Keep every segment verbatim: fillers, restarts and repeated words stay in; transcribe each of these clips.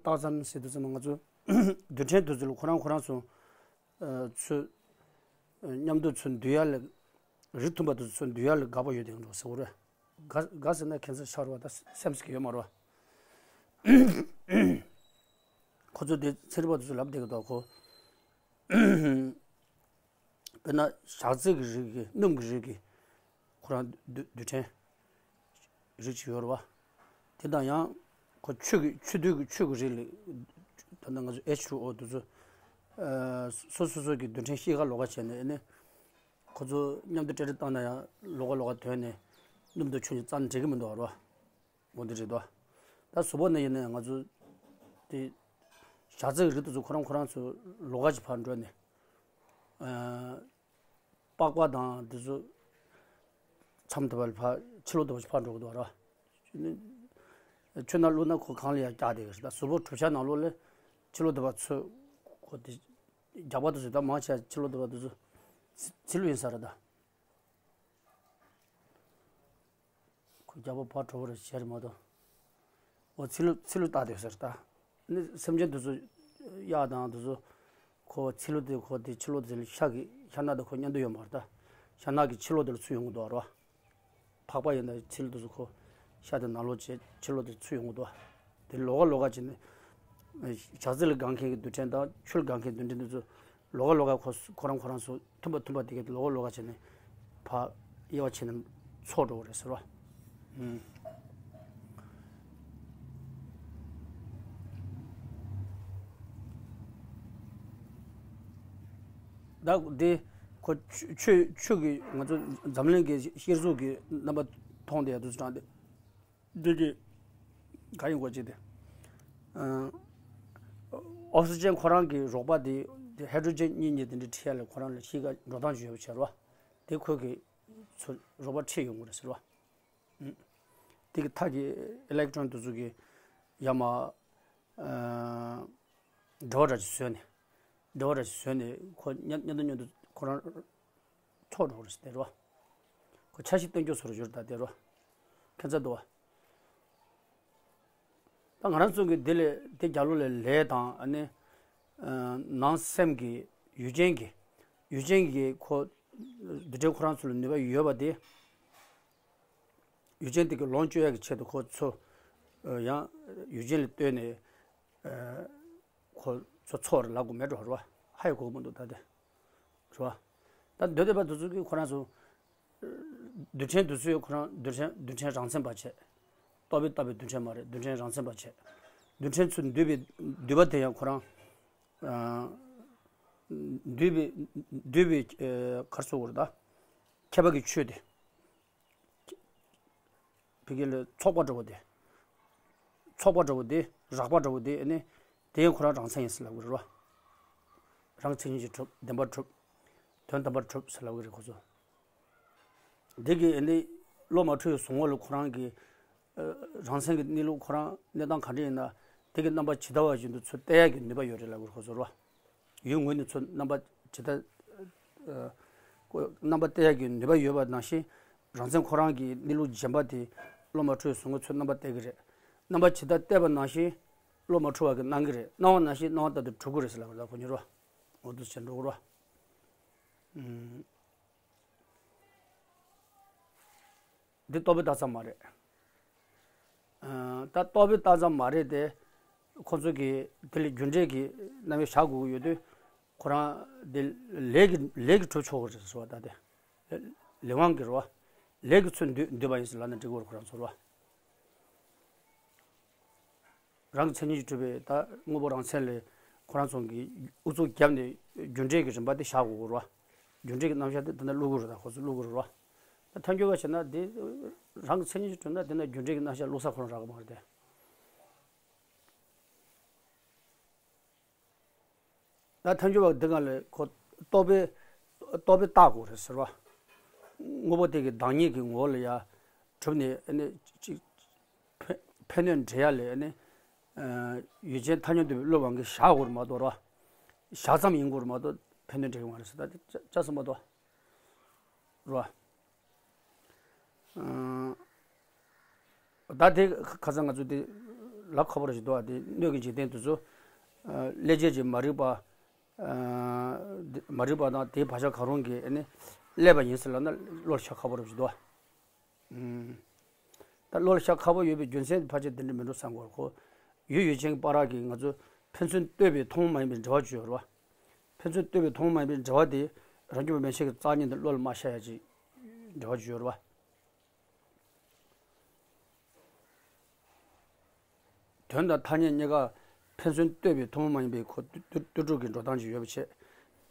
རྟགས་ཙམ་ཟེར་དུས་ཙམ་ང་ཚོ་རྡུལ་ཕྲན་དེ་ཚོ་ལ་ཁོ་རང་ཁོ་རང་ཚོ་ཨ་ཚོས་ཨ་མཉམ་དུ་ཚོས་འདུས་ཡ་ལ་རིགས་མཐུན་པ་དེ་ཚོ་ཚོས་འདུས་ཡ་ལ་དགའ་པོ་ཡོད་དེ་འགྲོ་ཟེར་བ་རེད། དགའ་དགའ་ཟེར་ན་ཁྱད་མཚར་ཆགས་རེད་བ། ད་སེམས་ཀྱི་ཡོད་མ་རེད་བ། ཁོ་ཚོ་དེ་ཚན་རིག་པ་དེ་ཚོ་ལབ་བསྡད་ཀྱི་འདུག་ཁོ། དཔེར་ན་ཞག་རྩི་གི་རིགས་ཀྱི་སྣུམ་གྱི་རིགས་ཀྱི་ཁོ་རང་རྡུལ་རྡུལ་ཕྲན་རིགས་ཅིག་ཡོད་རེད་བ། དེ་དང་ཡང་ཁོ་ཆུ་གི་ཆུ་རྡུལ་གྱི་ཆུ་གི་རིགས་ལ་ད་ལྟ་ང་ཚོ་ཨེཆ་ཊུ་ཨོ་དེ་ཚོ་ཨ་སོ་སོ་སོ་གི་རྡུལ་ཕྲན་གཤིས་ཀ་ལོགས་ཀ་བྱས་ནས་ཨ་ནི་ཁོ་ཚོ་མཉམ་དུ་སྤྲེལ་རེས་བཏང་ན་ཡང་ལོགས་ཀ་ལོགས་ཀ་དོན་ནས་སྣུམ་དང་ཆུ་གཉིས་རྩ་ནས་འདྲེས་ཀྱི་མི་འདུག་རེད་བ། འོ་འདི་རེད་དོ། ད་གཟུགས་པོ་ནང་ཡིན་ནའི་ང་ཚོ་དེ་ཞག་རྩི་གི་རིགས་དེ་ཚོ་ཁོ་རང་ཁོ་རང་ཚོ་ལོགས་ཀ་ཅིག་ཕར་འགྲོ་ནས་ཨ་པགས་པ་དང་དེ་ཚོ་མཚམས་དེ་བར་ཕར་ཕྱི་ལོགས་དེ་བར་ཕར་འགྲོ་གི་འདུག་ར། ཆུ་ནང་བླུགས་ན་ཁོ་གང་ལ་ཡང་བཀྱག་བསྡད་ཀྱི་རེད། ད་གཟུགས་པོ་གྲུབ་ཆ་ནང་ལོགས་ལ་ཕྱི་ལོགས་དེ་བར་ཚོས་ཁོ་དེ་རྒྱགས་པ་དེ་ཚོ་ད་མང་ཆེ་ཕྱི་ལོགས་དེ་བར་དེ་ཚོ་ཚི་ཚི་ལུ་ཡིན་ས་རེད་ད། ཁོ་རྒྱགས་པ་ཕར་འགྲོ་བ་རེད་ཟེར་མ་གཏོགས། འོ་ཚི་ལུ་ཚི་ལུ་བཏགས་དེ་ཟེར་ད། ནི་སེམས་ཅན་དེ་ཚོ་གཡག་དང་དེ་ཚོ་ཁོ་ཚི་ལུ་དེ་ཁོ་དེ་ཕྱི་ལོགས་དེ་ལ་ཤ་གི་ཤ་ནག་དེ་ཁོ་མཉམ་དུ་ཡོད་མ་རེད་ད། ཤ་ནག་གི་ཕྱི་ལོགས་དེ་ལ་ཚུར་ཡོང་གི་འདུག་ར། ཕག་པ་ཡིན་ན་ཚི་ལུ་དེ་ཚོ་ཁོ་ཤ་དེ་ནང་ལོགས་བྱས་ཕྱི་ལོགས་དེ་ཚུར་ཡོང་གི་འདུག་དེ་ལོགས་ཀ་ལོགས་ཀ་བྱས་ནས་ཞག་རྩི་ལ་དགའ་མཁན་གྱི་རྡུལ་ཕྲན་དང་ཆུ་ལ་དགའ་མཁན་རྡུལ་ཕྲན་དེ་ཚོ་ལོགས་ཀ་ལོགས་ཀ་ཁོ་ཁོ་རང་ཁོ་རང་ཚོ་མཐུན་པ་མཐུན་པ་དེ་གའི་ལོགས་ཀ་ལོགས་ཀ་བྱས་ནས་ཕར་དབྱེ་བ་ཕྱེ་ནས་འཚོ་འགྲོ་བ་རེད་ཟེར་བ། ཨུམ། ད་འདི་ཁོ་ཆུ་ཆུ་ཆུ་གི་ང་ཚོ་འཛམ་གླིང་གི་གཤེར་གཟུགས་ཀྱི་རྣམ་པ་མཐོང་བསྡད་ཡ་དུས་ཚོད་དྲངས་ཏེ། འདི་གི་ག་ཡིན་གོ་ཅི་དེ། ཨ་ཨོག་སི་ཅན་ཁོ་རང་གི་རོགས་པ་དེ་དེ་ཧའི་ཌྲོ་ཇན་གཉིས་གཉིས་དེ་འདྲ་ཁྲིད་ཡ་ལ་ཁོ་རང་ལ་གཤིས་ཀ་འགྲོ་སྟངས་ཅིག་ཡོད་པ་བྱས་རོ། དེ་ཁོ་གི་ཚུར་རོགས་པ་ཁྲིད་ཡོང་གི་རེད་ཟེར་བ། ཨུམ། དེ་གི་མཐའ་གི་ཨི་ལེག་ཊོན་དེ་ཚོ་གི་ཡར་མར་ཨ་འབྲེལ་བ་འདྲ་ཞིག་བཟོས་ནས། འབྲེལ་བ་འདྲ་ཞིག་བཟོས་ནས་ཁོ་མཉམ་མཉམ་དུ་མཉམ་དུ་ཁོ་རང་འཕྲོག་འགྲོ་གི་རེད་ཟེར་དེ་རོ། ཁོ་ཆ་ཤས་སྟོན་རྒྱུ་ཚོར་ཡོད་ད་དེ་རོ། ཁྱད་མཚར་འདུག་བ། ད་ང་རང་ཚོ་གི་དེ་ལས་དེ་རྒྱབ་ལོགས་ལས་ལས་དང་ཨ་ནི་ཨ་ནང་སེམས་ཀྱི་ཡུལ་ཅན་གྱི་ཡུལ་ཅན་གྱི་ཁོ་འདི་འདྲའི་ཁོ་རང་ཚོ་ལ་ནུས་པ་ཡོད་པ་དེ། ཡུལ་ཅན་དེ་གི་ལོངས་སྤྱོད་ཡག་གི་ཆེད་དུ་ཁོ་ཚོ་ཡང་ཡུལ་ཅན་ལ་ལྟོས་ནས་ཁོ་ཚོ་འཚོ་བར་ལབ་དགོས་མེད་འགྲོ་རེད་བ། ཧ་ཡང་གོ་གི་མི་འདུག་ད་དེ་རེད་བ། ད་འདོད་བསྡད་པ་དེ་ཚོ་གིས་ཁོ་རང་ཚོ་རྡུལ་ཕྲན་དེ་ཚོས་ཁོ་རང་རྡུལ་ཕྲན་རྡུལ་ཕྲན་རང་མཚན་པ་བྱས། རྟོག་པས་བཏགས་པའི་རྡུལ་ཕྲན་མ་རེད། རྡུལ་ཕྲན་རང་མཚན་པ་བྱས། རྡུལ་ཕྲན་ཚོས་འདུས་པའི་འདུས་པ་དེ་ཡང་ཁོ་རང་འདུས་པའི་འདུས་པའི་གར་སོགས་རེད་ད། ཁྱད་པར་གྱི་ཆོས་དེ། ཕ་གི་ལ་ཚོགས་པ་འདྲ་བོ་དེ། ཚོགས་པ་འདྲ་བོ་དེ་རགས་པ་འདྲ་བོ་དེ་ཨ་ནི་དེ་ཡང་ཁོ་རང་རང་མཚན་ཡིན་ཟེར་ལབ་དགོས་རེད་བ། རང་མཚན་ཉིད་ཀྱིས་གྲུབ་བདེན་པར་གྲུབ། དོན་དམ་པར་གྲུབ་ཟེར་ལབ་དགོས་རེད་ཁོ་ཚོ། དེ་གི་ཨ་ནི་བློ་མ་འཁྲུལ་བའི་གཟུང་བ་ལ་ཁོ་རང་གི་རང་མཚན་གྱི་གནས་ལུགས་ཁོ་རང་གནས་སྟངས་ག་འདྲ་ཡིན་ན་དེ་གི་རྣམ་པ་ཇི་ལྟ་བ་བཞིན་དུ་ཚུར་བལྟ་ཡག་གི་ནུས་པ་ཡོད་རེད་ལབ་དགོས་རེད་ཁོ་ཚོ་རེད་བ། ཡུལ་དངོས་ནས་ཚུར་རྣམ་པ་ཇི་ལྟ། ཨ་ཁོ་རྣམ་པ་བལྟ་ཡག་གི་ནུས་པ་ཡོད་པ་ནང་བཞིན་རང་མཚན་ཁོ་རང་གི་གནས་ལུགས་རྗེན་པ་དེ་བློ་མ་འཁྲུལ་བའི་གཟུང་བ་ཚུར་རྣམ་པ་བལྟ་གི་རེད། རྣམ་པ་ཇི་ལྟར་བལྟས་པ་ནང་བཞིན་བློ་མ་འཁྲུལ་བ་གིས་སྣང་གི་རེད། སྣང་བ་ནང་བཞིན་སྣང་བ་ལྟར་དུ་གྲུབ་ཀྱི་རེད་ཟེར་ལབ་པ་རེད་ཁོ་གཉིས་རོ། འོ་དུ་བྱེད་འགྲོ་གི་རོ། ཨུམ། འདི་རྟོག་པའི་རྟགས་ཙམ་མ་རེད། ཨ་ད་རྟོག་པའི་རྟགས་ཙམ་མ་རེད་དེ། ཁོ་ཚོ་གིས་དེ་ལ་རྒྱུ་འབྲས་ཀྱི་རྣམ་དབྱེ་བཞག་དགོས་ཀྱི་ཡོད་དུས། ཁོ་རང་དེ་ལས་ཀྱི་ལས་ཀྱི་གྲུབ་ཆོག་གི་རེད་ཟེར་བ་ད་དེ། ལས་དབང་གི་རེད་བ། ལས་ཀྱི་ཚུལ་འདུས་འདུས་པ་ཡིན་ཟེར་ལབ་ན་འགྲིག་གི་རེད་ཁོ་རང་ཚོར་བ། རང་གི་མཚན་ཉིད་ཀྱིས་གྲུབ་པའི་ད་དངོས་པོ་རང་མཚན་ལས་ཁོ་རང་ཚོ་གིས་ཨུ་ཚུགས་བརྒྱབ་ནས་རྒྱུ་འབྲས་ཀྱི་རིམ་པ་དེ་བཞག་དགོས་ཀྱི་རེད་བ། རྒྱུ་འབྲས་ཀྱི་རྣམ་གཞག་དེ་དེ་འདྲ་བླུག་གི་རེད་ད་ཁོ་ཚོས་བླུག་གི་རེད་བ། ད་ཐལ་འགྱུར་བ་བྱས་ན་དེ་རང་གི་མཚན་ཉིད་ཀྱིས་གྲུབ་ན་དེ་ན་རྒྱུ་འབྲས་ཀྱི་རྣམ་གཞག་བླུག་ས་ཁོ་རང་རག་གི་མ་རེད་དེ། ད་ཐལ་འགྱུར་བ་འདི་ག་ལས་ཁོ་རྟོག་པས་རྟོག་པས་བརྟག་དགོས་རེད་ཟེར་བ། དངོས་པོ་དེ་གི་བདག་ཉིད་ཀྱི་ངོ་བོ་ལ་ཡ་གྲུབ་ནས་ཨ་ནི་ཅིག་ཕན་ཕན་གནོད་འབྲེལ་ཡ་ལས་ཨ་ནི་ཡུལ་ཅན་ཐ་སྙད་འདོད་པའི་བློའི་དབང་གིས་བཞག་དགོས་རེད་མ་གཏོགས་ར། བཞག་ཙམ་ཡིན་དགོས་རེད་མ་གཏོགས་ཕན་གནོད་འབྲེལ་གྱི་མ་རེད་ཟེར་ད་དེ་ཅག་ཙམ་མ་གཏོགས་ར། ཨ་ད་དེ་ཁ་སང་ང་ཚོ་དེ་ ལབ་ཁག་པོ་ར་ཞིག་འདུག་བ། དེ་སྣོད་ཀྱི་འཇིག་རྟེན་དེ་ཚོ་ཨ་བསླད་བྱེད་ཀྱི་མ་རིག་པ། ཨ་མ་རིག་པ་དང་དེའི་བག་ཆགས་གང་རུང་གིས་ཨ་ནི་བསླད་པ་ཡིན་ཟེར་ལབ་ན་བློ་ལ་ཤར་ཁག་པོ་ར་ཞིག་འདུག་བ། ཨུམ། ད་བློ་ལ་ཤར་ཁག་པོ་ཡོད་པའི་རྒྱུ་མཚན་དེ་ཕལ་ཆེར་དེ་འདྲ་མིན་འགྲོ་བསམ་གོ། ཁོ་ཡུལ་ཡུལ་ཅན་གྱི་བར་གྱི་ང་ཚོ་ཕན་ཚུན་ལྟོས་པའི་ཐུན་མོང་མ་ཡིན་པའི་འབྲེལ་བ་ཅིག་ཡོད་རེད་བ། ཕན་ཚུན་ལྟོས་པའི་ཐུན་མོང་མ་ཡིན་པའི་འབྲེལ་བ་དེ་རང་རྒྱུད་པ་མན་ཆད་ཀྱི་རྩ་བ་ཉིད་དུ་བློ་ལ་མ་ཤར་ཡ་ཅིག་འབྲེལ་བ་ཅིག་ཡོད་རེད་བ། དོན་དང་ཐ་སྙད་གཉིས་ཀ་ཕན་ཚུན་ལྟོས་པའི་ཐུན་མོང་མ་ཡིན་པའི་ཁོ་ལྟོས་ལྟོས་གྲུབ་ཀྱི་འགྲོ་སྟངས་ཅིག་ཡོད་པ་བྱས།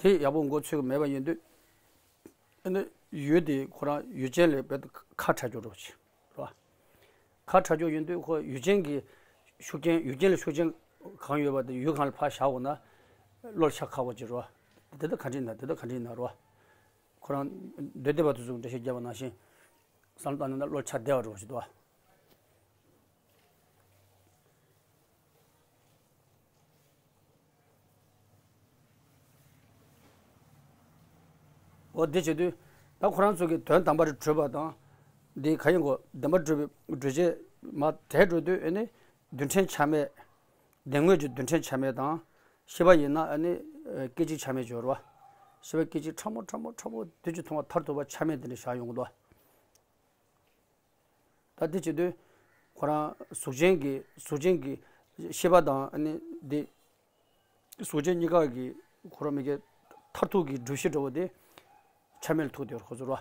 དེ་ཡག་པོ་མགོ་ཚོས་ཀྱི་མེད་པ་ཡིན་དུས། ཨ་ནི་ཡུལ་དེ་ཁོ་རང་ཡུལ་ཅན་ལས་རྦད་དེ་ཁ་ཕྲལ་འགྱུར་རོ་ཆེ་རེད་བ། ཁ་ཕྲལ་འགྱུར་ཡིན་དུས་ཁོ་ཡུལ་ཅན་གྱི་ཤུགས་རྐྱེན། ཡུལ་ཅན་ལ་ཤུགས་རྐྱེན་གང་ཡོད་པ་དེ་ཡུལ་གང་ལ་ཕར་བཞག་འོང་ན་བློ་ལ་ཤར་ཁག་པོ་ཅིག་རེད་བ། དེ་ལྟར་ག་འདྲ་ཡིན་ན་དེ་ལྟར་ག་འདྲ་ཡིན་ན་རེད་བ། ཁོ་རང་འདོད་བདེ་བ་དེ་ཚོ་འགྲེལ་བཤད་བརྒྱབ་པ་ནང་བཞིན་བསམ་བློ་བཏང་ན་བློ་ལ་ཤར་བདེ་བ་རེད་བ་ཞིག་འདུག་བ། འོ་དེ་བྱེད་དུས་ད་ཁོ་རང་ཚོ་གི་དོན་དམ་པར་གྲུབ་པ་དང་། འདི་ག་ཡིན་གོ། བདེན་པར་གྲུབ་པའི་གྲུབ་བྱེད་མ་དེ་འགྲོ་དུས་ཨ་ནི་རྡུལ་ཕྲན་ཆ་མེད། བདེན་དངོས་ཀྱི་རྡུལ་ཕྲན་ཆ་མེད་དང་། ཤེས་པ་ཡིན་ན་ཨ་ནི་སྐད་ཅིག་ཆ་མེད་སྦྱོར་བ། ཤེས་པ་སྐད་ཅིག་ཕྲ་མོ་ཕྲ་མོ་ཕྲ་མོ་དུས་ཀྱི་མཐོང་བ་མཐར་ཐུག་པ་ཆ་མེད་དེ་འདྲ་བཞག་ཡོང་གི་འདུག་ད་དེ་བྱེད་དུས་ཁོ་རང་གཟུགས་ཅན་གྱི་གཟུགས་ཅན་གྱི་ཤེས་པ་དང་ཨ་ནི་འདི་གཟུགས་ཅན་གཉིས་ཀ་གི་ཁོ་རང་མི་སྐད་མཐར་ཐུག་གི་སྒྲུབ་གཞི་འདྲ་བོ་དེ་ཆ་མེད་ལ་ཐུག་དེ་ཁོ་ཚོ་ར།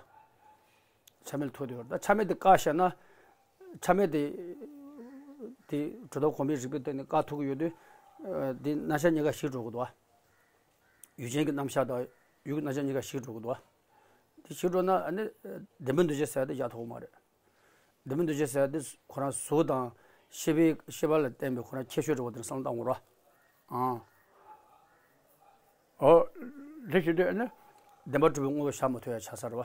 ཆ་མེད་ལ་ཐུག་དེ་ད་ཆ་མེད་དེ་བཀག་བཞག་ན། ཆ་མེད་དེ་དེ་གྲུབ་མཐའ་གོང་མའི་རིགས་པའི་སྟེང་ནས་བཀག་ཐུབ་ཀྱི་ཡོད་དུས། དེ་རྣམ་གཞག་གཉིས་ཀ་ཞིག་འགྲོ་གི་འདུག་བ། ཡུལ་ཅན་གྱི་རྣམ་གཞག་དང་ཡུལ་གྱི་རྣམ་གཞག་གཉིས་ཀ་ཞིག་འགྲོ་གི་འདུག་བ། དེ་ཞིག་འགྲོ་ན་ཨ་ནི་བདེན་པའི་འདུ་བྱེད་ཟེར་ཡ་དེ་བཞག་ཐུབ་ཀྱི་མ་རེད། བདེན་པའི་འདུ་བྱེད་ཟེར་ཡ་དེ་ཁོ་རང་གཟུགས་དང་ཤེས་པའི་ཤེས་པ་ལ་བརྟེན་པའི་ཁོ་རང་ཁྱད་ཆོས་འདྲ་བོ་དེ་བསམ་བློ་བཏང་དགོས་ར། ཨང་། ཨོ། དེ་བྱེད་དུས་ཨ་ནི་བདེན་པར་གྲུབ་པའི་དངོས་པོ་བཞག་མ་ཐུབ་ཡ་ཆགས་ས་རེད་བ།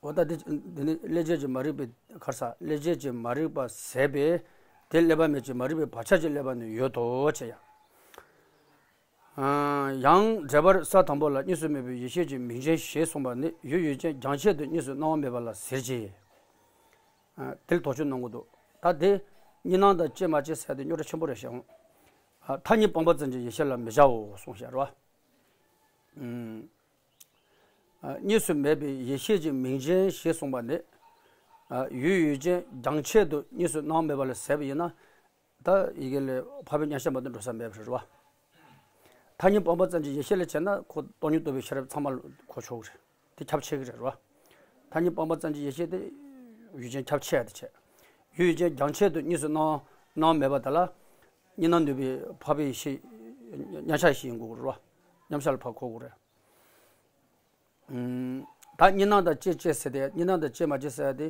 འོ་ད་འདི་འདི་ནི་བསླད་བྱེད་ཀྱི་མ་རིག་པའི་གར་ས་བསླད་བྱེད་ཀྱི་མ་རིག་པ་ཟད་པས་དེ་བསླད་པ་མེད་ཀྱི་མ་རིག་པའི་བག་ཆགས་ཀྱི་བསླད་པ་ནི་ཡོད་དོ་ཅེས་ཡང་། ཡང་འགྲེལ་པར་ས་དང་པོ་ལ་གཉིས་སུ་མེད་པའི་ཡེ་ཤེས་ཀྱི་མིང་ཅན་ཞེས་གསུངས་པ་ནི་ཡུལ་ཡུལ་ཅན་རྒྱང་ཆད་དུ་གཉིས་སུ་སྣང་བ་མེད་པ་ལ་ཟེར་གྱི། དེ་ལ་དོགས་གཅོད་གནང་གི་འདུག་ད་དེ་གཉིས་སྣང་དང་བཅས་མ་བཅས་ཟེར་དེ་རྙོག་དྲ་ཆེན་པོ་རེད་ཤག་ཐ་སྙད་སྤངས་པ་ཙམ་གྱིས་ཡེ་ཤེས་ལ་མི་བྱའོ་གསུངས་ཤག་རེད་བ། གཉིས་སུ་མེད་པའི་ཡེ་ཤེས་ཀྱི་མིང་ཅན་ཞེས་གསུངས་པ་ནི། ཡུལ་ཡུལ་ཅན་རྒྱང་ཆད་དུ་གཉིས་སུ་སྣང་མེད་པ་ལ་ཟེར་བ་ཡིན་ན། ད་ཡི་གེ་ལས་འཕགས་པའི་མཉམ་གཞག་མ་གཏོགས་འགྲོ་ས་མེད་པ་རེད་བ། ཐ་སྙད་སྤངས་པ་ཙམ་གྱིས་ཡེ་ཤེས་ལ་བྱས་ན་ཁོ་སྟོང་ཉིད་རྟོགས་པའི་ཤེས་རབ་ཚང་མ་ལ་གོ་ཆོག་གི་རེད། དེ་ཁྱབ་ཆེ་གི་རེད་བ། ཐ་སྙད་སྤངས་པ་ཙམ་གྱིས་ཡེ་ཤེས་དེ་ཡུལ་ཅན་ཁྱབ་ཆེ་ཡ་དེ་བྱས། ཡུལ་ཡུལ་ཅན་རྒྱང་ཆད་དུ་གཉིས་སུ་སྣང་སྣང་མེད་པ་དེ་ལ་གཉིས་སྣང་ནུས་པའི་འཕགས་པའི་ཡེ་ཤེས་མཉམ་གཞག་ཡེ་ཤེས་ཡིན་དགོས་གི་རེད་བ། མཉམ་གཞག་ལ་ཕར་གོ་དགོས་རེད། ད་གཉིས་སྣང་དང་བཅས་བཅས་ཟེར་ཏེ་གཉིས་སྣང་དང་བཅས་མ་བཅས་ཟེར་ཏེ།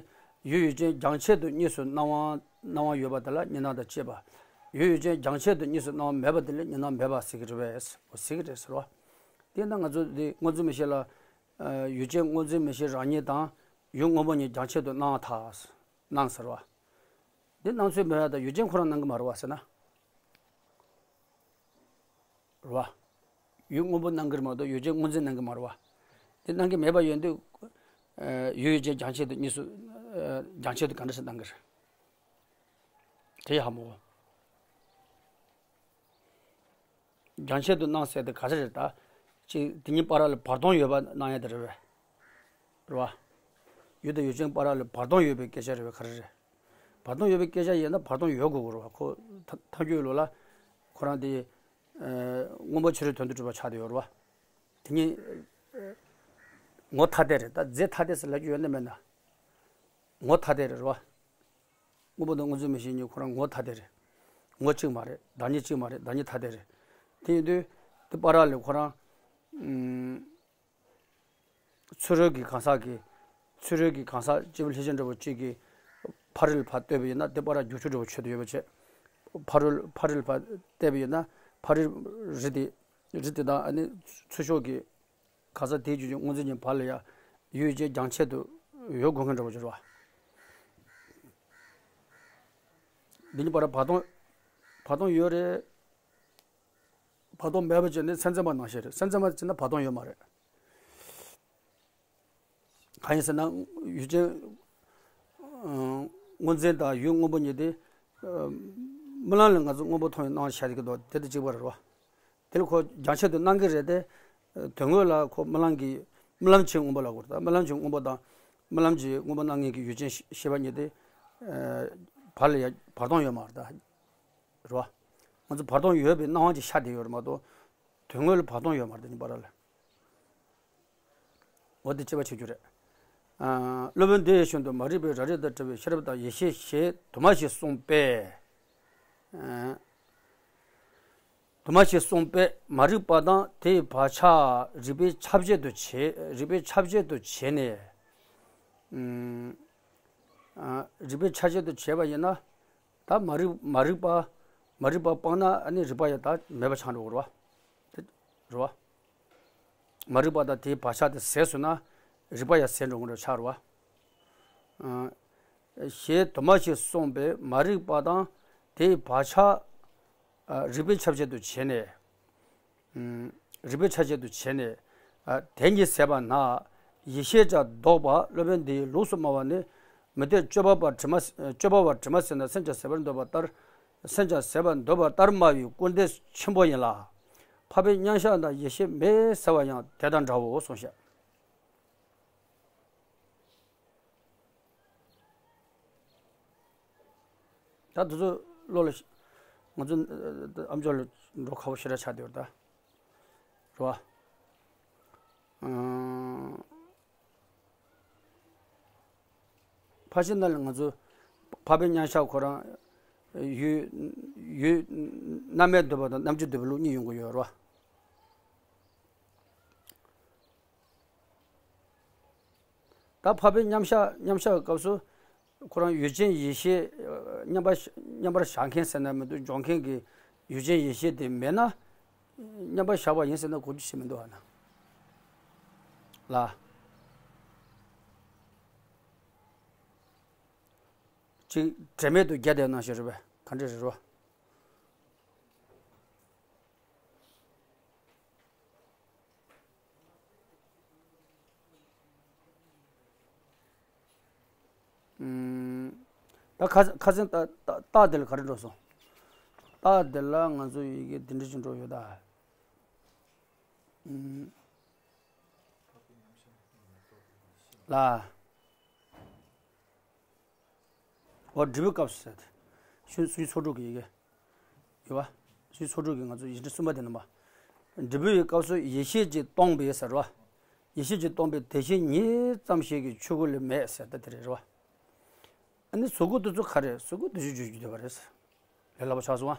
ཡུལ་ཡུལ་ཅན་རྒྱང་ཆད་དུ་གཉིས་སུ་སྣང་བ་སྣང་བ་ཡོད་པ་དེ་ལ་གཉིས་སྣང་དང་བཅས་པ། ཡུལ་ཡུལ་ཅན་རྒྱང་ཆད་དུ་གཉིས་སུ་སྣང་བ་མེད་པ་དེ་ལ་གཉིས་སྣང་མེད་པ་ཟེར་གྱི་རེད་པས། འོ་ཟེར་གྱི་རེད་ཟེར་བ། དེས་ན་ང་ཚོ་འདི་སྔོ་འཛིན་མིག་ཤེས་ལ། ཡུལ་ཅན་སྔོ་འཛིན་མིག་ཤེས་རང་ཉིད་དང་ཡུལ་དངོས་པོ་གཉིས་རྒྱང་ཆད་དུ་སྣང་བ་ཐལ། སྣང་ཟེར་བ། འདི་སྣང་ཚུལ་མེད་པ་དང་ཡུལ་ཅན་ཁོ་རང་སྣང་གི་མ་རེད་བ་ཟེར་ན། རེད་བ། ཡུལ་དངོས་པོ་སྣང་གི་རེད་མ་གཏོགས་ཡུལ་ཅན་སྔོ་འཛིན་སྣང་གི་མ་རེད་བ། དེ་སྣང་གི་མེད་པ་ཡོད་དུས། ཡུལ་ཡུལ་ཅན་རྒྱང་ཆད་དུ་གཉིས་སུ། རྒྱང་ཆད་དུ་ག་འདྲ་ཞིག་སྣང་གི་རེད། དེ་ཡག་མོ། རྒྱང་ཆད་དུ་སྣང་ཟེར་དེ་ག་རེ་རེད་ད། ཅིག་དེ་གཉིས་བར་ལ་བར་སྟོང་ཡོད་པ་སྣང་ཡ་དེ་རེད་པས། རེད་བ། ཡུལ་དང་ཡུལ་ཅན་བར་ལ་བར་སྟོང་ཡོད་པའི་སྐད་ཆ་རེད་པས་ག་རེ་རེད། བར་སྟོང་ཡོད་པའི་སྐད་ཆ་ཡིན་ན་བར་སྟོང་ཡོད་དགོས་ཀྱི་རེད་བ། ཁོ་ཐ་ཐལ་འགྱུར་ལུགས་ལ། ཁོ་རང་དེ། མངོན་པ་ཕྱི་རོལ་དོན་དུ་གྲུབ་པ་ཆགས་བསྡད་ཡོད་རེད་བ། དེ་གཉིས། ངོ་ཐ་དད་རེད་ད། རྫས་ཐ་དད་ཟེར་ལབ་རྒྱུ་ཡོད་ན་མེད་ན། ངོ་ཐ་དད་རེད་བ། དངོས་པོ་དང་སྔོ་འཛིན་མིག་ཤེས་གཉིས་ཁོ་རང་ངོ་ཐ་དད་རེད། ངོ་གཅིག་མ་རེད། བདག་ཉིད་གཅིག་མ་རེད། བདག་ཉིད་ཐ་དད་རེད། དེ་ཡིན་དུས། དེ་བར་ལ་ཁོ་རང་། ཚུ་རོལ་གྱི་གང་ཟག་གི། ཚུ་རོལ་གྱི་གང་ཟག་སྐྱེས་བུ་ལྷས་བྱིན་འདྲ་བོ་གཅིག་གིས་ཕ་རོལ་ཕར་བལྟས་པ་ཡིན་ན་དེ་བར་རྒྱུག་ཆུ་འདྲ་བོ་ཆོད་དུ་ཡོད་པ་བྱས། ཕ་རོལ་ཕ་རོལ་ཕར་བལྟས་པ་ཡིན་ན་ཕ་རོལ་རི་དེ། རི་དེ་དང་ཨ་ནི་ཚུར་ཤོག་གི་གང་ཟག་དེའི་རྒྱུད་ཀྱི་སྔོ་འཛིན་གྱི་བར་ལ་ཡང་ཡུལ་ཅན་རྒྱང་ཆད་དུ་ཡོད་དགོས་མཁན་འདྲ་བོ་ཅིག་རེད་བ། འདི་གཉིས་བར་བར་སྟོང་། བར་སྟོང་ཡོད་རེད། བར་སྟོང་མེད་པ་བྱས་ནས་སེམས་ཙམ་པ་ནང་བཞིན་རེད། སེམས་ཙམ་པ་བྱས་ན་བར་སྟོང་ཡོད་མ་རེད། གང་ཡིན་ཟེར་ན་ཡུལ་ཅན། སྔོ་འཛིན་དང་ཡུལ་སྔོན་པོ་གཉིས་དེ་རྨི་ལམ་ལ་ང་ཚོ་སྔོན་པོ་མཐོང་བའི་སྣང་བ་ཤར་གྱི་འདུག་དེ་དང་གཅིག་པ་རེད་བ། དེ་ལ་ཁོ་རྒྱང་ཆད་དུ་སྣང་གི་རེད་དེ། དོན་དངོས་ལ་ཁོ་རྨི་ལམ་གྱི་རྨི་ལམ་གྱི་སྔོན་པོ་ལབ་དགོས་རེད། ད་རྨི་ལམ་གྱི་སྔོན་པོ་དང་རྨི་ལམ་གྱི་སྔོན་པོ་སྣང་མཁན་གྱི་ཡུལ་ཅན་ཤེས་པ་གཉིས་དེ་བར་ལ་ཡ་བར་སྟོང་ཡོད་མ་རེད་ད། རེད་བ། ང་ཚོ་བར་སྟོང་ཡོད་པའི་སྣང་བ་ཅིག་ཤར་བསྡད་ཡོད་རེད་མ་གཏོགས། དོན་དངོས་ལ་བར་སྟོང་ཡོད་མ་རེད་ད་གཉིས་བར་ལ། འོ་དེ་དཔྱད་པ་བྱེད་རྒྱུ་རེད། ཨ། སློབ་དཔོན་འདི་ཡི་ཞིང་དུ་མ་རིག་པའི་རབ་རིབ་དང་བྲལ་བའི་ཤེས་རབ་དང་ཡེ་ཤེས་ཞེས་དུ་མ་ཞིག་གསུངས་པས། ཨ། དུ་མ་ཞིག་གསུངས་པས་མ་རིག་པ་དང་དེའི་བག་ཆགས་རིག་པའི་ཆ་བྱད་དུ་བྱས། རིག་པའི་ཆ་བྱད་དུ་བྱས་ནས། ཨ། རིག་པའི་ཆ་བྱད་དུ་བྱས་པ་ཡིན་ན། ད་མ་རིག་མ་རིག་པ། མ་རིག་པ་སྤངས་ན་ཨ་ནི་རིག་པ་ཡང་ད་མེད་པ་ཆགས་འགྲོ་གི་རེད་བ། དེ་རེད་བ། མ་རིག་པ་དང་དེའི་བག་ཆགས་དེ་ཟད་སོང་ན་རིག་པ་ཡང་ཟད་འགྲོ་གི་རེད་ཆགས་རེད་བ། ཨ། ཞེས་དུ་མ་ཞིག་གསུངས་པས་མ་རིག་པ་དང་དེའི་བག་ཆགས། ཨ། རིག་པའི་ཆ་བྱད་དུ་བྱས་ནས། ཨུམ། རིག་པའི་ཆ་བྱད་དུ་བྱས་ནས། ཨ། དེ་ཉིད་ཟད་པ་ན་ཡེ་ཤེས་ཀྱང་ལྡོག་པ་སློབ་དཔོན་འདིའི་ལུགས་སུ་སྨྲ་བ་ནི། མི་འདོད་སྤྱོད་པ་པ་དྲི་མ། སྤྱོད་པ་པ་དྲི་མ་ཟད་ན་སེམས་ཀྱང་ཟད་པར་འདོད་པ་ལྟར། སེམས་ཀྱང་ཟད་པར་འདོད་པ་ལྟར་སྨྲ་བའི་སྐུར་འདེབས་ཆེན་པོ་ཡིན་ལ། འཕགས་པའི་མཉམ་གཞག་དང་ཡེ་ཤེས་མེད་ཟེར་བ་ཡང་དེ་དང་འདྲའོ་གསུངས་ཤག་ད་དེ་ཚོ་བློ་ལ་ཤ- ང་ཚོ་ཨ་མཆོག་ལ་འགྲོ་ཁག་པོ་ཞེ་དྲག་ཆགས་བསྡད་ཡོད་རེད་ད། རེད་བ། ཨང་། ཕལ་ཆེར་ན་ལ་ང་ཚོ་འཕགས་པའི་མཉམ་གཞག་ཁོ་རང་ཡུལ་ཡུལ་རྣམ་མེད་འདོད་པ་དང་རྣམ་བཅུ་འདོད་པའི་ལུགས་གཉིས་ཡོང་གི་ཡོད་རེད་བ། ད་འཕགས་པའི་མཉམ་གཞག་མཉམ་གཞག་གི་སྐབས་སུ་ཁོ་རང་ཡུལ་ཅན་ཡེ་ཤེས། ཨ། མཉམ་པར་མཉམ་པར་བཞག་མཁན་ཟེར་ན་མི་འདུག་འཇོག་མཁན་གྱི་ཡུལ་ཅན་ཡེ་ཤེས་དེ་མེད་ན། མཉམ་པར་བཞག་པ་ཡིན་ཟེར་ན་གོ་རྒྱུ་ཞིག་མི་འདུག་ཨ་ན། ལ། ཅིག་དྲན་མེད་དུ་བརྒྱལ་བསྡད་ནང་བཞིན་རེད་པས། ག་འདྲ་རེད་རོ། ཨུམ། ད་ཁ་ཁ་སང་ད་ད་རྟགས་དེ་ལ་ག་རེ་འགྲོ་སོང་། རྟགས་དེ་ལ་ང་ཚོ་ཡི་གེ་འདི་འདྲ་ཞིག་འགྲོ་ཡོད་ད། ཨུམ། ལ། འོ་འབྲས་བུའི་སྐབས་སུ་ཟེར་ཏེ། ཆུ་ཆུ་ཚོགས་དྲུག་གི་ཡི་གེ། ཡོད་བ། ཆུ་ཚོགས་དྲུག་གི་ང་ཚོ་ཡིག་འབྲུ་གསུམ་པ་དེ་རྣམ་པ། འབྲས་བུའི་སྐབས་སུ་ཡེ་ཤེས་ཀྱིས་སྟོང་པའི་ཟེར་བ། ཡེ་ཤེས་ཀྱིས་སྟོང་པའི་དེ་བཞིན་ཉིད་ཙམ་ཞིག་གི་ཆོས་སྐུ་ལས་མེད་ཟེར་ཏེ་དེ་རེད་བ། ཨ་ནི་གཟུགས་སྐུ་དེ་ཚོ་ག་རེ་རེད། གཟུགས་སྐུ་དེ་ཚོ་བརྗོད་རྒྱུ་བསྡད་པ་རེད་ཟེར། ལས་སླ་པོ་ཆགས་སོང་ཨ།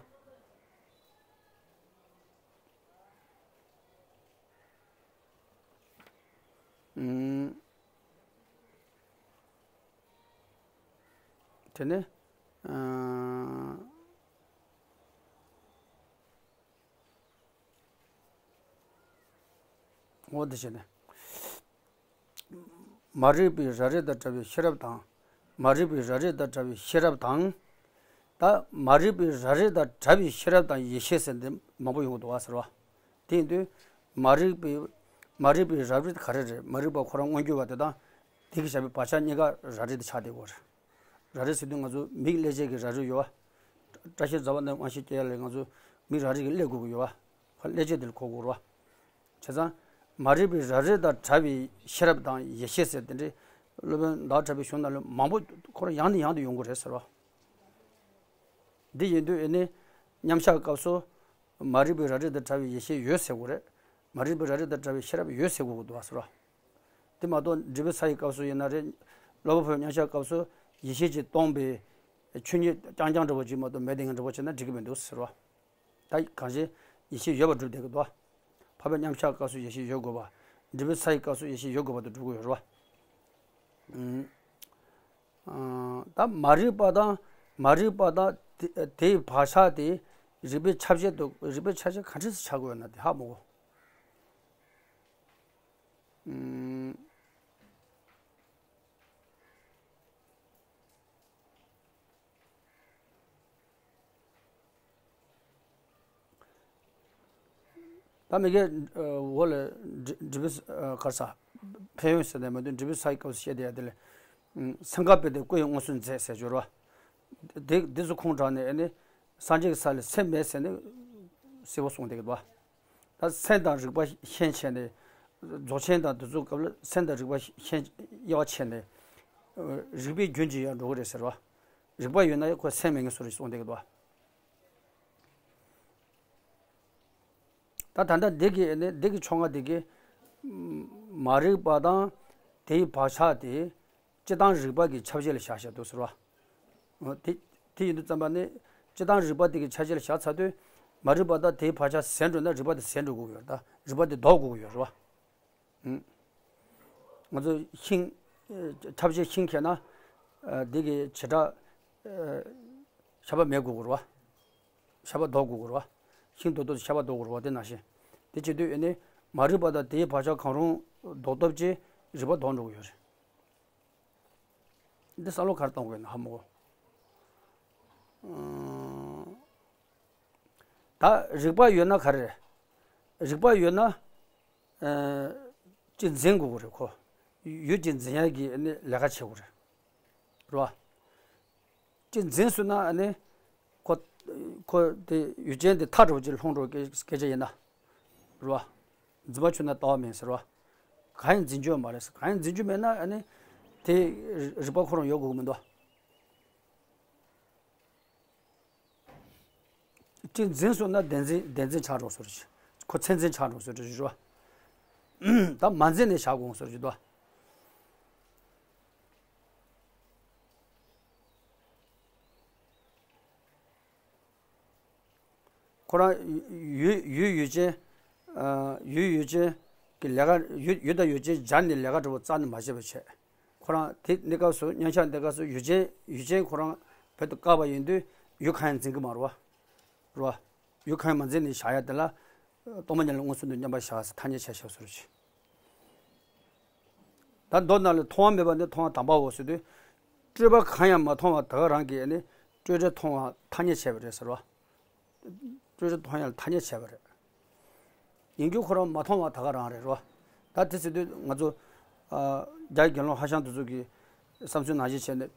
ཨུམ། དེ་ནས། ཨ། འོ་དེ་བྱས་ནས། མ་རིག་པའི་རབ་རིབ་དང་བྲལ་བའི་ཤེས་རབ་དང་། མ་རིག་པའི་རབ་རིབ་དང་བྲལ་བའི་ཤེས་རབ་དང་། ད་མ་རིག་པའི་རབ་རིབ་དང་བྲལ་བའི་ཤེས་རབ་དང་ཡེ་ཤེས་ཟེར་འདི་མང་པོ་ཡོང་གི་འདུག་བ་ཟེར་བ། དེ་ཡིན་དུས། མ་རིག་པའི། མ་རིག་པའི་རབ་རིབ་དེ་ག་རེ་རེད། མ་རིག་པ་ཁོ་རང་མངོན་གྱུར་བ་དེ་དང་། དེ་གི་བྱ་བའི་བག་ཆགས་གཉིས་ཀ་རབ་རིབ་དེ་ཆགས་བསྡད་ཡོད་རེད། རབ་རིབ་ཟེར་དུས་ང་ཚོ་མིག་ཀླད་ཤེས་ཀྱི་རབ་རིབ་ཡོད་བ། བཀྲ་ཤིས་རྫ་བ་ནས་དབང་ཤེས་སྐྱེ་ཡ་ལས་ང་ཚོ་མིག་རབ་རིབ་ཀྱི་ཀླད་དགོས་ཀྱི་ཡོད་བ། ཁོ་ཀླད་ཤེས་དེ་ལ་གོ་དགོས་རེད་བ། བྱས་ཙང་། མ་རིག་པའི་རབ་རིབ་དང་བྲལ་བའི་ཤེས་རབ་དང་ཡེ་ཤེས་ཟེར་དེ་འདྲའི་སློབ་དཔོན་ཟླ་བ་གྲགས་པའི་གཞུང་ནང་ལ་མང་པོ་ཁོ་རང་ཡང་ནས་ཡང་དུ་ཡོང་གི་རེད་ཟེར་བ། འདི་ཡིན་དུས་ཨེ་ནི་མཉམ་གཞག་སྐབས་སུ་མ་རིག་པའི་རབ་རིབ་དང་བྲལ་བའི་ཡེ་ཤེས་ཡོད་ཟེར་དགོས་རེད། མ་རིག་པའི་རབ་རིབ་དང་བྲལ་བའི་ཤེས་རབ་ཡོད་ཟེར་དགོས་ཀྱི་འདུག་བ་ཟེར་བ། དེ་མ་གཏོགས་འབྲས་བུ་ས་ཡི་སྐབས་སུ་ཡིན་ན་རེད། སློབ་དཔོན་མཉམ་གཞག་སྐབས་སུ་ཡེ་ཤེས་ཀྱིས་སྟོང་པའི་ཆོས་ཉིད་རྐྱང་རྐྱང་འདྲ་བོ་ཅིག་མ་གཏོགས་མེད་དེ་ངན་འདྲ་བོ་བྱས་ན་འགྲིག་གི་མི་འདུག་ཟེར་བ། ད་གང་ཞིག་ཡེ་ཤེས་ཡོད་པར་སྒྲུབ་བསྡད་ཀྱི་འདུག་འཕགས་པའི་མཉམ་གཞག་སྐབས་སུ་ཡེ་ཤེས་ཡོད་དགོས་པ། འབྲས་བུ་ས་ཡི་སྐབས་སུ་ཡེ་ཤེས་ཡོད་དགོས་པ་དུ་སྒྲུབ་ཀྱི་ཡོད་རེད་བ། ཨང་། ད་མ་རིག་པ་དང་མ་རིག་པ་དང་དེ་དེའི་བག་ཆགས་དེ་རིག་པའི་ཆ་བྱད་དུ་རིག་པའི་ཆ་བྱད་ག་འདྲས་སུ་ཆགས་དགོས་ན་དེ་ཧ་མ་གོ། ཨང་། ད་མི་དགེ་འོ་ལ་འབྲས་བུ་གར་ས་ཕན་ཡོན་ཟེར་ནས་མ་འདུག་འབྲས་བུ་ས་ཡི་སྐབས་སུ་བཤད་བསྡད་ཡ་དེ་ལས་ སེམས་ཁམས་སྤེལ་ཏེ་སྐུ་ཡི་མངོན་སུམ་མཛད་ཟེར་གྱི་རེད་བ། དེ་དེ་ཚོ་ཁོང་དྲངས་ནས་ཨ་ནི་སངས་རྒྱས་ཀྱི་ས་ལ་སེམས་མེད་ཟེར་ནས་གསལ་པོ་གསུངས་བསྡད་ཀྱི་འདུག་བ། ད་སེམས་དང་རིག་པ་ཤན་ཕྱེ་ནས། རྫོགས་ཆེན་དང་དེ་ཚོའི་སྐབས་ལ་སེམས་དང་རིག་པ་ཤན་དབྱེ་བ་ཕྱེ་ནས། རིག་པའི་རྒྱུན་གྱིས་ཡང་འགྲོ་གི་རེད་ཟེར་བ། རིག་པ་ཡོད་ན་ཡང་ཁོ་སེམས་མེད་ངེས་སོ་རེད་གསུངས་བསྡད་ཀྱི་འདུག་བ། ད་ད་ལྟ་འདི་གི་ནི་འདི་གི་ཕྱོགས་སྔ་འདི་གི་མ་རིག་པ་དང་དེའི་བག་ཆགས་དེ་སྤྱི་དང་རིག་པ་གི་ཁྱབ་བྱེད་ལ་བཞག་བཞག་འདུག་ཟེར་བ། འོ་དེ་དེ་ཡིན་དུས་ཙམ་པ་ནི་སྤྱི་དང་རིག་པ་དེ་གི་ཁྱབ་བྱེད་ལ་བཞག་ཚར་དུས། མ་རིག་པ་དང་དེའི་བག་ཆགས་ཟད་འགྲོ་ན་རིག་པ་དེ་ཟད་འགྲོ་དགོས་ཀྱི་ཡོད་རེད། ད་རིག་པ་དེ་ལྡོག་དགོས་ཀྱི་ཡོད་རེད་བ། ང་ཚོ་ཤིང་། ཁྱབ་བྱེད་ཤིང་ཁྱེར་ན། འདི་གི་བྱེ་བྲག་ཤ་པ་མེད་དགོས་ཀྱི་རེད་བ། ཤ་པ་ལྡོག་དགོས་ཀྱི་རེད་བ། ཤིང་ལྡོག་ལྡོག་ཤ་པ་ལྡོག་དགོས་རེད་བ། དེ་ནང་བཞིན། དེ་བྱེད་དུས་ཨེ་ནི་མ་རིག་པ་དང་དེའི་བག་ཆགས་གང་རུང་ལྡོག་སྟོབས་ཀྱིས་རིག་པ་ལྡོག་འགྲོ་གི་ཡོད་རེད། འདི་བསམ་བློ་ག་རེ་གཏོང་དགོས་ན་ཧ་མ་གོ། ད་རིག་པ་ཡོད་ན་ག་རེ་རེད། རིག་པ་ཡོད་ན། ཅིག་འཛིན་དགོས་ཀྱི་རེད་ཁོ། ཡུལ་གྱི་འཛིན་ཡག་གི་ནི་ལས་ཀ་བྱེད་དགོས་རེད། རེད་བ། ཅིག་འཛིན་སོང་ན་ནི་ཁོ། ཁོ་དེ་ཡུལ་ཅན་དེ་ཐར་འགྲོ་ཅིག་ལྷུང་འགྲོ་སྐད་སྐད་ཆ་ཡིན་ན། རེད་བ། འཛིན་པ་ཆུང་ན་ལྟ་བ་མིན་ཟེར་བ། གང་ཡང་འཛིན་རྒྱུ་མ་རེད་ཟེར། གང་ཡང་འཛིན་རྒྱུ་མེད་ན་ནི་དེ་རིག་པ་ཁོ་རང་ཡོད་དགོས་ཀྱི་མི་འདུག་གཅིག་འཛིན་སོང་ན་བདེན་འཛིན་བདེན་འཛིན་ཆགས་འགྲོ་སོ་རེད། ཁོ་མཚན་འཛིན་ཆགས་འགྲོ་སོ་རེད་ཞུ་བ། ད་མ་འཛིན་ནས་བཞག་དགོས་སོ་རེད་ཞུ་བ། ཁོ་རང་ཡུལ་ཡུལ་ཡུལ་ཅན། ཡུལ་ཡུལ་ཅན་གྱི་ལས་ཀ་ཡུལ་ཡུལ་དང་ཡུལ་ཅན་སྦྱར་ནས་ལས་ཀ་འགྲོ་བ་རྩ་ནས་མ་བྱེད་པ་བྱས། ཁོ་རང་དེ་གནས་སྐབས་སུ་མཉམ་གཞག་གནས་སྐབས་སུ་ཡུལ་ཅན་ཡུལ་ཅན་ཁོ་རང་བོད་དུ་བཀག་པ་ཡིན་དུས་ཡུལ་གང་ཡང་འཛིན་གྱི་མ་རེད་བ། རེད་བ། ཡུལ་གང་ཡང་མ་འཛིན་ནས་བཞག་ཡ་དེ་ལ། སྟོང་པ་ཉིད་ལ་མངོན་སུམ་དུ་མཉམ་པར་བཞག་ཟེར་ཐ་སྙད་བྱས་བཞག་སོ་རེད། ད་མདོ་ནང་ལ་མཐོང་བ་མེད་པ་ནི་མཐོང་བ་དམ་པའོ་ཟེར་དུས། སྤྲོས་པ་གང་ཡང་མ་མཐོང་བ་ད་ག་རང་གིས་ནི་སྤྲོས་བྲལ་མཐོང་བ་ཐ་སྙད་བྱས་པ་རེད་ཟེར་བ། སྤྲོས་བྲལ་མཐོང་ཡང་ཐ་སྙད་བྱས་པ་རེད། ཡིན་རྒྱུ་ཁོ་རང་མ་མཐོང་བ་ད་ག་རང་རེད་རོ། ད་དེ་ཟེར་དུས་ང་ཚོ། རྒྱ་ཡི་དགེ་སློང་ཧྭ་ཤང་དེ་ཚོ་གི་བསམ་ཚུལ་ནང་བཞིན་བྱས་ནས།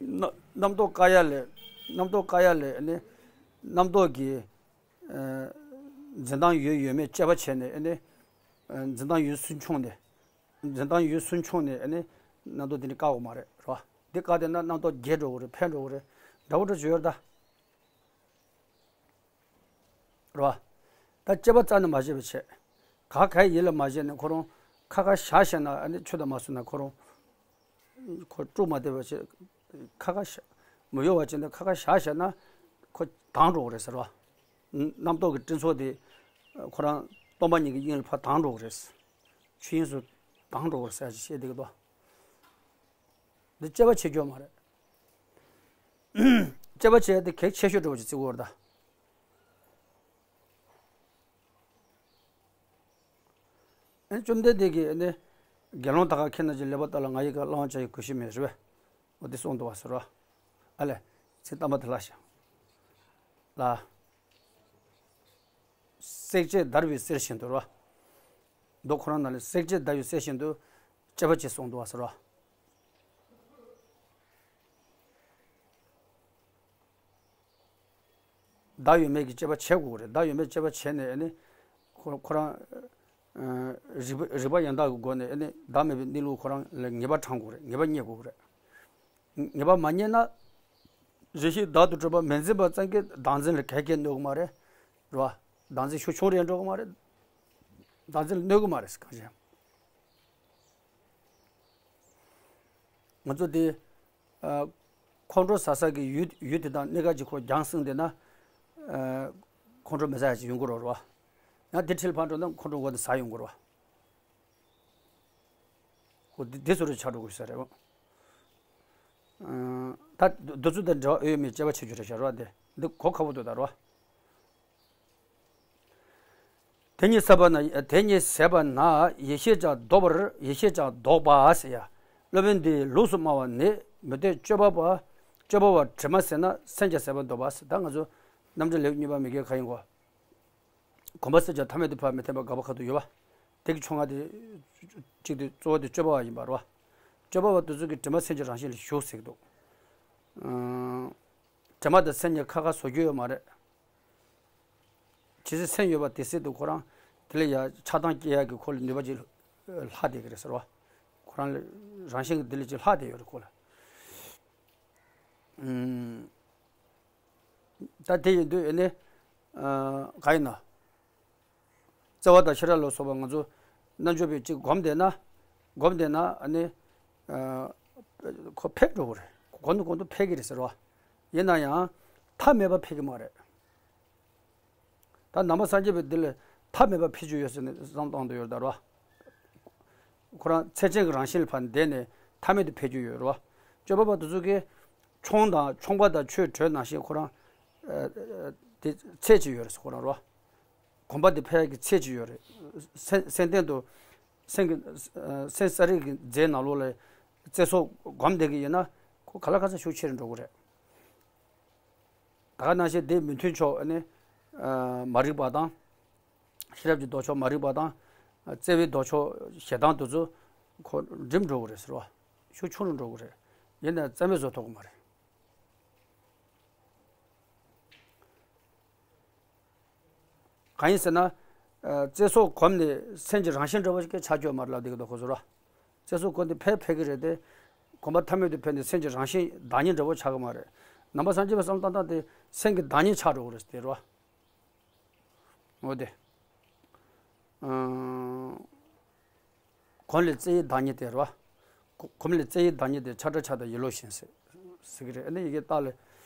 རྣམ་རྣམ་རྟོག་བཀག་ཡ་ལས། རྣམ་རྟོག་བཀག་ཡ་ལས་ནི། རྣམ་རྟོག་གི་འཛིན་སྟངས་ཡོད་ཡོད་མེད་དཔྱད་པ་བྱས་ནས་ནི། འཛིན་སྟངས་ཡོད་ཚུལ་མཚོན་ནས། འཛིན་སྟངས་ཡོད་ཚུལ་མཚོན་ནས་ནི། རྣམ་རྟོག་དེ་ནི་བཀག་དགོས་མ་རེད་རོ། འདི་བཀག་བསྡད་ན་རྣམ་རྟོག་རྒྱས་འགྲོ་གི་རེད། འཕེལ་འགྲོ་གི་རེད། འདྲ་བོ་འདྲ་བོ་ཡོད་རེད་ད། རེད་བ། ད་དཔྱད་པ་རྩ་ནས་མ་བྱས་པ་བྱས། ག་ག་ཡིད་ལ་མ་བྱས་ནས་ཁོ་རང་ཁ་ཁ་བཞག་བྱས་ན་ཨ་ནི་ཆོས་དང་མ་སུ་ན་ཁོ་རང་། ཁོ་དཀྲུག་མ་བསྡད་པ་བྱས། ཁ་ཁ་བཞག་མི་གཡོ་བ་བྱས་ནས་ཁ་ཁ་བཞག་བྱས་ན་ཁོ་དྭངས་འགྲོ་གི་རེད་ཟེར་བ། རྣམ་རྟོག་གི་སྤྲིན་ཚོགས་དེ་ཁོ་རང་སྟོང་པ་ཉིད་ཀྱི་དབྱིངས་ལ་ཕར་དྭངས་འགྲོ་གི་རེད། ཆོས་དབྱིངས་སུ་དྭངས་འགྲོ་གི་རེད་ཟེར་ཅིག་བཤད་བསྡད་ཀྱི་འདུག་འདི་དཔྱད་པ་བྱེད་རྒྱུ་མ་རེད། དཔྱད་པ་བྱས་ཏེ་གལ་ཆེ་ཤོས་འདྲ་བོ་ཅིག་བརྩི་དགོས་རེད་ད། ཨེ་བཅོམ་ལྡན་འདས་ཀྱིས་ཨེ་ནི། དགེ་སློང་དག་ག་ཁྱེད་རྣམས་ཀྱིས་ལེགས་པར་བལྟ་ལ་ང་ཡི་གེར་བླང་བྱ་ཡི་གུས་ཤིག་མེད་རེད་པས། འོ་དེ་གསུངས་འདུག་བ་ཟེར་རོ། ཨ་ལས། ཚིག་དམ་པ་དེ་ལ་ཞིག་ལ། བསྲེག་བཅད་བརྡར་བའི་གསེར་བཞིན་དུ་རོ། མདོ་ཁོ་རང་ནང་ལ་བསྲེག་བཅད་བརྡར་བའི་གསེར་བཞིན་དུ། དཔྱད་པ་བྱེད་གསུངས་འདུག་བ་ཟེར་རོ། བདག་ཡོད་མེད་ཀྱི་དཔྱད་པ་བྱེད་དགོས་ཀྱི་རེད། བདག་ཡོད་མེད་དཔྱད་པ་བྱས་ནས་ཨ་ནི། ཁོ་ཁོ་རང་། རིག་པ་རིག་པ་ཡང་དག་གི་སྒོ་ནས་ཨ་ནི་བདག་མེད་པའི་གནས་ལུགས་ཁོ་རང་ལ་ངེས་པ་དྲངས་དགོས་རེད། ངེས་པ་རྙེད་དགོས་ཀྱི་རེད། ངེས་པ་མ་རྙེད་ན། རེ་ཞིག་བདག་ཏུ་གྲུབ་པ་མི་འཛིན་པ་ཙམ་གྱིས་བདག་འཛིན་ལ་གལ་གལ་གནོད་ཀྱི་མ་རེད། རེད་བ། བདག་འཛིན་ཤུགས་ཆུང་རེད་འགྲོ་གི་མ་རེད། བདག་འཛིན་ལ་གནོད་ཀྱི་མ་རེད་གང་ཞིག་ང་ཚོ་དེ། ཁོང་ཁྲོ་ཟ་ས་གི་ཡུལ་ཡུལ་དེ་དང་གནས་སྐབས་ཀྱི་ཁོ་རྒྱང་སྲིང་དེ་ན། ཁོང་ཁྲོ་མི་ཟ་ཡ་ཅིག་ཡོང་གི་རོ་རོ། ཡང་དེ་ཁྲིད་ཕར་འགྲོ་ན་ཁོང་ཁྲོ་འགོ་དེ་ཟ་ཡོང་གི་རོ། ཁོ་དེ་དེ་ཚོ་རུ་ཆགས་འགྲོ་དགོས་ས་རེད། ད་འདི་ཚོ་དང་འབྲེལ་བ་ཨེ་ཡོད་མེད་དཔྱད་པ་བྱེད་རྒྱུ་རེད་ཤག་རོ། དེ་འདི་གོ་ཁག་པོ་འདུག་ད་རོ། དེ་ཉིད་ཟད་པ་ན་དེ་ཉིད་ཟད་པ་ན་ཡེ་ཤེས་ཀྱང་ལྡོག་པར་ཡེ་ཤེས་ཀྱང་ལྡོག་པ་ཟེར་ཡ། སློབ་དཔོན་འདིའི་ལུགས་སུ་སྨྲ་བ་ནི་མུ་སྟེགས་སྤྱོད་པ་པ། སྤྱོད་པ་པ་དྲི་མ་ཟད་ན་སེམས་ཀྱང་ཟད་པར་འདོད་པ་ཟེར། ད་ང་ཚོ་རྣམ་འགྲེལ་ལེའུ་གཉིས་པ་མི་དགེ་ག་ཡིན་གོ། གོམས་པ་སེལ་ཀྱང་ཐ་མལ་དུ་ཕར་མི་འཐེན་པ་དགག་པ་ཁ་ཐུག་ཡོད་པ། དེ་གི་ཕྱོགས་སྔ་དེ། གཅིག་དེ་གཙོ་བོ་དེ་སྤྱོད་པ་པ་ཡིན་པ་རེད་བ། སྤྱོད་པ་པོ་དེ་ཚོ་གི་དྲི་མ་སེམས་ཀྱི་རང་བཞིན་ལ་ཞུགས་ཟེར་གྱི་འདུག་དྲི་མ་དང་སེམས་གཉིས་ཁ་ཁ་བཟོ་རྒྱུ་ཡོད་མ་རེད། ཇི་སྲིད་སེམས་ཡོད་པ་དེ་སྲིད་དུ་ཁོ་རང་དེ་ལ་ཡ་ཆགས་སྡང་སྐྱེ་ཡག་གི་ཁོ་ལ་ནུས་པ་ཅིག་ལྷག་བསྡད་ཀྱི་རེད་ཟེར་བ། ཁོ་རང་ལ་རང་བཞིན་གྱི་དེ་ལ་ཅིག་ལྷག་བསྡད་ཡོད་རེད་ཁོ་ལ། ཨུམ། ད་དེ་ཡིན་དུས་ཨ་ནི། ཨ། ག་ཡིན་ན། བརྩེ་བ་དང་ཤེས་རབ་ལ་སོགས་པ་ང་ཚོ་རྣལ་འབྱོར་པས་ཅིག་སྒོམ་བསྡད་ན། སྒོམ་བསྡད་ན་ཨ་ནི། ཨ། ཁོ་འཕེལ་འགྲོ་གི་རེད། གོང་དུ་གོང་དུ་འཕེལ་གྱི་རེད་ཟེར་བ། ཡིན་ན་ཡང་མཐའ་མེད་པ་འཕེལ་གྱི་མ་རེད། ད་ནང་པ་སངས་རྒྱས་པའི་འདི་ལ་མཐའ་མེད་པ་འཕེལ་རྒྱུ་ཡོད་ཟེར་ནས་བསམ་བཏང་དུ་ཡོད་ད་རོ། ཁོ་རང་ཚད་ཅན་གྱི་རང་བཞིན་ལ་ཕར་འདས་ནས་མཐའ་མེད་དུ་འཕེལ་རྒྱུ་ཡོད་རོ། སྤྱོད་པ་པོ་དེ་ཚོ་གིས་ཆུང་དང་ཆུང་པ་དང་ཆུ་དྲོད་ནང་བཞིན་ཁོ་རང་། ཨ། དེ་ཚད་ཅིག་ཡོད་རེད་ཁོ་རང་རོ། གོམས་པ་དེ་འཕེལ་ཡག་གི་ཚད་ཅིག་ཡོད་རེད། སེམས་སེམས་གཏིང་དུ། སེམས་ཀྱི། སེམས་ས་རིག་གི་རྫས་ནང་ལོགས་ལ་བརྩེ་སོགས་སྒོམ་བསྡད་ཀྱི་ཡོད་ན་ཁོ་ག་ལ་ག་ས་ཤུགས་ཆེ་རུ་འགྲོ་གི་རེད། ད་ག་ནང་བཞིན་དེ་མི་མཐུན་ཕྱོགས་ནི། ཨ། མ་རིག་པ་དང་། ཤེས་རབ་ཀྱི་ལྡོག་ཕྱོགས་མ་རིག་པ་དང་། བརྩེ་བའི་ལྡོག་ཕྱོགས་ཞེ་སྡང་དེ་ཚོ་ཁོ་འགྲིམ་འགྲོ་གི་རེད་ཟེར་བ། ཤུགས་ཆུང་རུ་འགྲོ་གི་རེད། ཡིན་ནའི་རྩ་མེད་བཟོ་ཐུབ་ཀྱི་མ་རེད། གང་ཡིན་ཟེར་ན། ཨ། བརྩེ་སོགས་གོམས་ནས་སེམས་ཀྱི་རང་བཞིན་འདྲ་བོ་ཞིག་ཆགས་ཀྱི་ཡོད་མ་རེད་ལབ་བསྡད་ཀྱི་འདུག་ཁོ་ཚོ་ར། བརྩེ་སོགས་གོམས་ནས་འཕེལ་འཕེལ་གྱི་རེད་དེ། གོམས་པ་མཐའ་མེད་དུ་འཕེལ་ནས་སེམས་ཀྱི་རང་བཞིན་བདག་ཉིད་འདྲ་བོ་ཆགས་ཀྱི་མ་རེད། ནང་པ་སངས་རྒྱས་པའི་བསམ་བློ་བཏང་སྟངས་དེ་སེམས་ཀྱི་བདག་ཉིད་ཆགས་འགྲོ་གི་རེད་ཟེར་རོ། འོ་དེ། ཨང་། གོམས་ལས་བརྩེ་བའི་བདག་ཉིད་དེ་རེད་བ། གོམས་ལས་བརྩེ་བའི་བདག་ཉིད་དེ་ཆགས་བྲལ་ཆགས་དང་ཡིད་བློ་ཞེན་ཟེར་ཟེར་གྱི་རེད། ཨ་ནི་ཡི་གེ་ལྟག་ལ།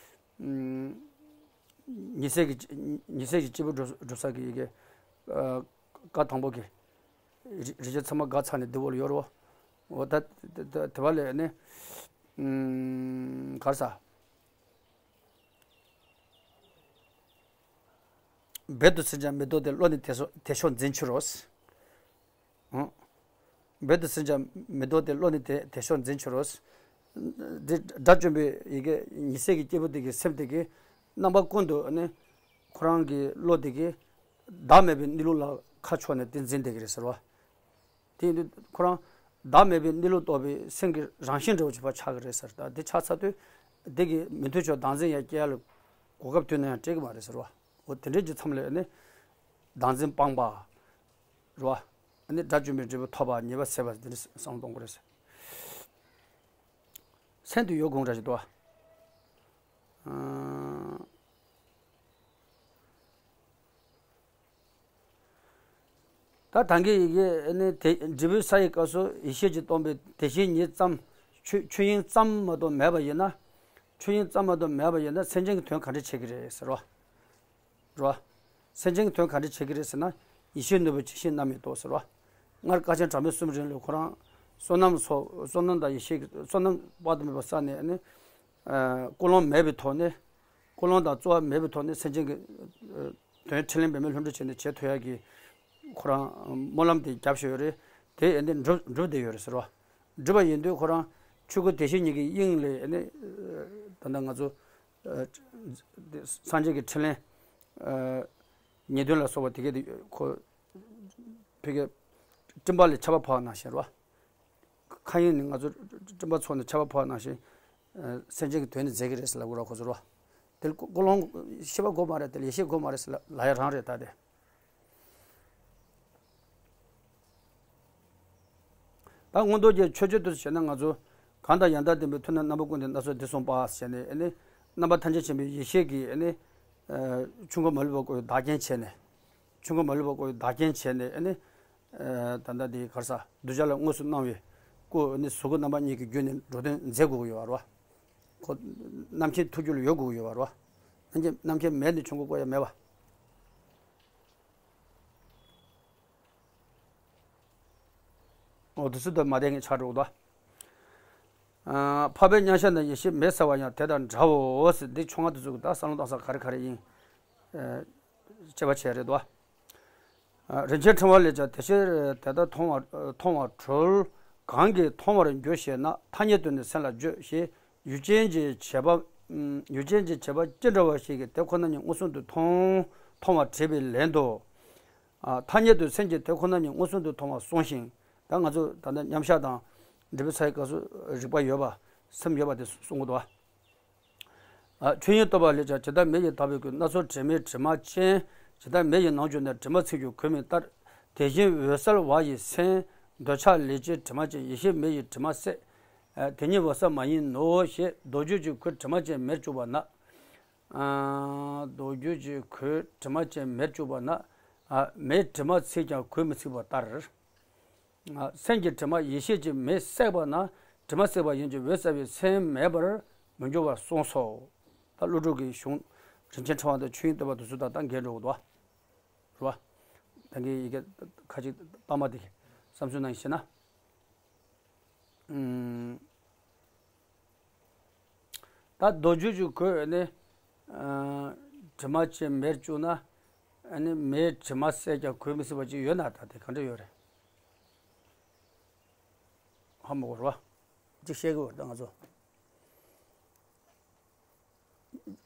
ཨང་། ཉི་ཟེར་གྱི་ཉི་ཟེར་གྱི་སྐྱེས་བུ་སྒྲུབ་སྒྲུབ་ས་གི་ཡི་གེ། ཨ། བཀའ་དང་པོ་གི། རི་རི་ཆེན་ཚད་མ་བཀའ་ཚར་ནས་འདི་བོ་ལ་ཡོད་རེད་བ། འོ་ད་དེ་དེ་དེ་བ་ལས་ནི། ཨང་། ག་རེ་ཟ། རྦད་དུ་སེམས་ཅན་མི་ལྡོག་སྟེ། བློ་ནི་དེ་སོ་དེ་ཕྱོགས་འཛིན་ཕྱིར་རོ། ཨང་། རྦད་དུ་སེམས་ཅན་མི་ལྡོག་སྟེ། བློ་ནི་དེ་དེ་ཕྱོགས་འཛིན་ཕྱིར་རོ། འདི་དགྲ་བཅོམ་པའི་ཡི་གེ་ཉི་ཟེར་གྱི་སྐྱེས་བུ་དེ་གི་སེམས་དེ་གི་རྣམ་པ་ཀུན་ཏུ་ནི་ཁོ་རང་གི་བློ་དེ་གི་བདག་མེད་པའི་གནས་ལུགས་ལ་ཁ་ཕྱོགས་ནས་དེ་འཛིན་བསྡད་ཀྱི་རེད་ཟེར་བ། དེ་ཡིན་དུས་ཁོ་རང་བདག་མེད་པའི་གནས་ལུགས་རྟོགས་པའི་སེམས་ཀྱི་རང་བཞིན་འདྲ་བོ་ཅིག་ཕར་ཆགས་ཀྱི་རེད་ཟེར། ད་དེ་ཆགས་ཚར་དུས་དེ་གི་མི་མཐུན་ཕྱོགས་བདག་འཛིན་ཡར་སྐྱེ་ཡ་ལ་གོ་སྐབས་བཏོན་ན་ཡང་འགྲིག་གི་མ་རེད་ཟེར་བ། འོ་དེ་འདྲའི་གི་མཚམས་ལ་ནི་བདག་འཛིན་སྤངས་པ་རེད་བ། ཨ་ནི་དགྲ་བཅོམ་པའི་འབྲས་བུ་ཐོབ་པ། ཉེས་པ་སེལ་བ་དེ་འདྲ་བསམ་བློ་གཏོང་དགོས་རེད་ཟེར། སེམས་དེ་ཡོད་དགོངས་འདྲ་ཞིག་འདུག་བ། ཨང་། ད་ད་གིན་ཡི་གེ་ནི་དེ་འབྲས་བུའི་ས་ཡི་སྐབས་སུ་ཡེ་ཤེས་ཀྱིས་སྟོང་པའི་དེ་བཞིན་ཉིད་ཙམ། ཆོས་ཆོས་དབྱིངས་ཙམ་མ་གཏོགས་མེད་པ་ཡིན་ན། ཆོས་དབྱིངས་ཙམ་མ་གཏོགས་མེད་པ་ཡིན་ན་སེམས་ཅན་གྱི་དོན་ག་འདྲ་བྱེད་ཀྱི་རེད་ཟེར་བ། རེད་བ། སེམས་ཅན་གྱི་དོན་ག་འདྲ་བྱེད་ཀྱི་རེད་ཟེར་ན། ཡེ་ཤེས་ནོར་བུ་ཇི་བཞིན་རྣམ་གཡེང་རྟོག་ཟེར་བ། སྔར་དཀའ་ཆེན་གྲངས་མེད་གསུམ་རིང་ལ་ཁོ་རང་བསོད་ནམས་སོགས་བསོད་ནམས་དང་ཡེ་ཤེས་ཀྱི་བསོད་ནམས་དཔག་ཏུ་མེད་པ་བསགས་ནས་ནི། ཨ། ཀུན་སློང་མེད་པའི་ཐོག་ནས། ཀུན་སློང་དང་རྩོལ་བ་མེད་པའི་ཐོག་ནས་སེམས་ཅན་གྱི་དོན་ཕྲིན་ལས་འབད་མེད་ལྷུན་གྲུབ་བྱས་ནས་བྱེད་ཐུབ་ཡག་གི་ཁོ་རང་སྨོན་ལམ་དེ་བརྒྱབ་བཞག་ཡོད་རེད། དེ་ཡིན་དུས་འགྲུབ་འགྲུབ་བསྡད་ཡོད་རེད་ཟེར་བ། འགྲུབ་པ་ཡིན་དུས་ཁོ་རང་ཆོས་སྐུ་དེ་བཞིན་ཉིད་ཀྱི་དབྱིངས་ལས་ནི། ད་ལྟ་ང་ཚོ་སངས་རྒྱས་ཀྱི་ཕྲིན་ལས་ཉེ་དོན་ལ་སོགས་པ་དེ་གས་དེ་ཁོ་ཕ་གི་སྤྲིན་པ་ལས་ཆར་པ་ཕབ་པ་ནང་བཞིན་རེད་བ། མཁའ་དབྱིངས་ནས་ང་ཚོ་སྤྲིན་པ་ཚོགས་ནས་ཆར་པ་ཕབ་པ་ནང་བཞིན། ཨ། སེམས་ཅན་གྱི་དོན་ནི་མཛད་ཀྱི་རེད་ཟེར་ལབ་དགོས་ར་ཁོ་ཚོ་རོ། དེ་ཀུན་སློང་ཤེས་པ་དགོས་མ་རེད། དེ་ཡེ་ཤེས་དགོས་མ་རེད་ཟེར་ལབ་ཡ་རང་རེད་ད་དེ། ད་མངོན་རྟོགས་ཀྱི་ཆོས་སྤྱོད་དུ་བྱས་ན་ང་ཚོ་གང་དང་ཡང་དག་ལྡན་པའི་མཐུ་རྣམས་རྣམ་པ་ཀུན་ལྡན་སྣ་ཚོགས་འདི་གསུངས་པ་ཟེར་ནས་ཨ་ནི་རྣམ་པ་ཐམས་ཅད་མཁྱེན་པའི་ཡེ་ཤེས་ཀྱིས་ཨ་ནི། ཨ། ཆོས་མགོན་མ་ལུས་པ་བསྐོར་བའི་བདག་རྐྱེན་བྱས་ནས། ཆོས་མགོན་མ་ལུས་པ་བསྐོར་བའི་བདག་རྐྱེན་བྱས་ནས་ཨ་ནི། ཨ། ད་ལྟ་འདི་ག་རེ་ཟ། གདུལ་བྱ་ལ་དངོས་སུ་སྣང་བའི་སྐུ་ནི་གཟུགས་སྐུ་རྣམ་པ་གཉིས་ཀྱི་བརྒྱུད་ནས་འགྲོ་དོན་མཛད་དགོས་ཀྱི་ཡོད་རེད་བ། ཁོ་རྣམ་མཁྱེན་ཐུགས་རྒྱུད་ལ་ཡོད་དགོས་ཀྱི་ཡོད་རེད་བ། རྣམ་མཁྱེན་རྣམ་མཁྱེན་མེད་ནས་ཆོས་མགོན་བསྐོར་ཡ་མེད་བ། འོ་དུས་སུ་དུ་མ་བསྡད་མཁན་ཆགས་འགྲོ་གི་འདུག་ཨ། འཕགས་པའི་མཉམ་གཞག་ན་ཡེ་ཤེས་མེད་ཟེར་བ་ཡང་དེ་དང་འདྲའོ་ཟེར། འདི་ཆུང་ང་དེ་ཚོ་གི་ད་བསམ་བློ་བཏང་ས་ག་རེ་ག་རེ་ཡིན། ཨ། དཔྱད་པ་བྱས་རེད་དོ། ཨ། རིན་ཆེན་ཕྲེང་བ་ལས་ཀྱང་དེ་ཕྱིར་དེ་ལྟར་མཐོང་བ་མཐོང་བར་གྲོལ། གང་གིས་མཐོང་བར་འགྱུར་ཞེ་ན། ཐ་སྙད་དུ་ནི་སེམས་ལ་བརྗོད་ཞེས། ཡུལ་ཅན་གྱི་བྱེད་པ། ཡུལ་ཅན་གྱི་བྱེད་པ་ཅི་འདྲ་བ་ཞིག་གིས་དེ་ཁོ་ན་ཉིད་མངོན་སུམ་དུ་མཐོང་མཐོང་བར་བྲིས་པའི་ལན་དུ། ཨ། ཐ་སྙད་དུ་སེམས་ཀྱིས་དེ་ཁོ་ན་ཉིད་མངོན་སུམ་དུ་མཐོང་བར་གསུངས་ཤིང་། ད་ང་ཚོ་ད་ལྟ་མཉམ་གཞག་དང་ འབྲས་བུའི་ཚ་ཡི་སྐབས་སུ་རིག་པ་ཡོད་པ་སེམས་ཡོད་པ་དེ་གསུང་གི་འདུག་བ། ཨ། ཆོས་དབྱིངས་རྟོགས་པ་ལས་ཀྱང་ཇི་ལྟར་མེ་ཡིས་དག་པའི་ཁུར། སྣ་ཚོགས་དྲི་མས་དྲི་མ་ཅན་ཇི་ལྟར་མེ་ཡི་ནང་གྱུར་ནས། དྲི་མ་ཚིག་ཀྱང་གོས་མེད་ལྟར། དེ་བཞིན་འོད་གསལ་བ་ཡི་སེམས། འདོད་ཆགས་ལས་སྐྱེས་དྲི་མ་ཅན། ཡེ་ཤེས་མེ་ཡིས་དྲི་མ་བསྲེགས། དེ་ཉིད་འོད་གསལ་མ་ཡིན་ནོ། ཞེས་མདོ་རྒྱུད་ཀྱི་ཁུར་དྲི་མ་ཅན་མེར་བཅུག་པ་ན། ཨ། མདོ་རྒྱུད་ཀྱི་ཁུར་དྲི་མ་ཅན་མེར་བཅུག་པ་ན། ཨ། མེས་དྲི་མ་ཚིག་ཀྱང་གོས་མི་ཚིག་པ་ལྟར། ཨ། སེམས་ཀྱི་དྲི་མ་ཡེ་ཤེས་ཀྱི་མེས་བསྲེགས་པ་ན། དྲི་མ་བསྲེགས་པ་ཡིན་གྱི་འོད་གསལ་བའི་སེམས་མེད་པར་མི་འགྱུར་བར་གསུངས་སོ། ད་ཀླུ་སྒྲུབ་ཀྱི་གཞུང་རིན་ཆེན་ཕྲེང་བ་དང་ཆོས་དབྱིངས་རྟོགས་པ་དེ་ཚོ་དང་ད་འགལ་འགྲོ་གི་འདུག་བ། རེད་བ། ད་གིན་ཡི་གེ་ཁ་ཅིག་གཏའ་མ་དེ་བསམ་ཚུལ་གནང་ཡིན་ཞེ་ན། ཨུམ། ད་མདོ་རྒྱུད་ཀྱི་ཁུར་ནི། ཨ། དྲི་མ་ཅན་མེར་བཅུག་ན། ཨ་ནི་མེས་དྲི་མ་བསྲེགས་ཀྱང་གོས་མི་ཚིག་པ་ཅིག་ཡོད་ན། ད་དེ་ག་འདྲ་ཡོད་རེད། ཧ་མ་གོ་རེད་བ། ཅིག་བཤད་གི་ཡོད་ད་ང་ཚོ།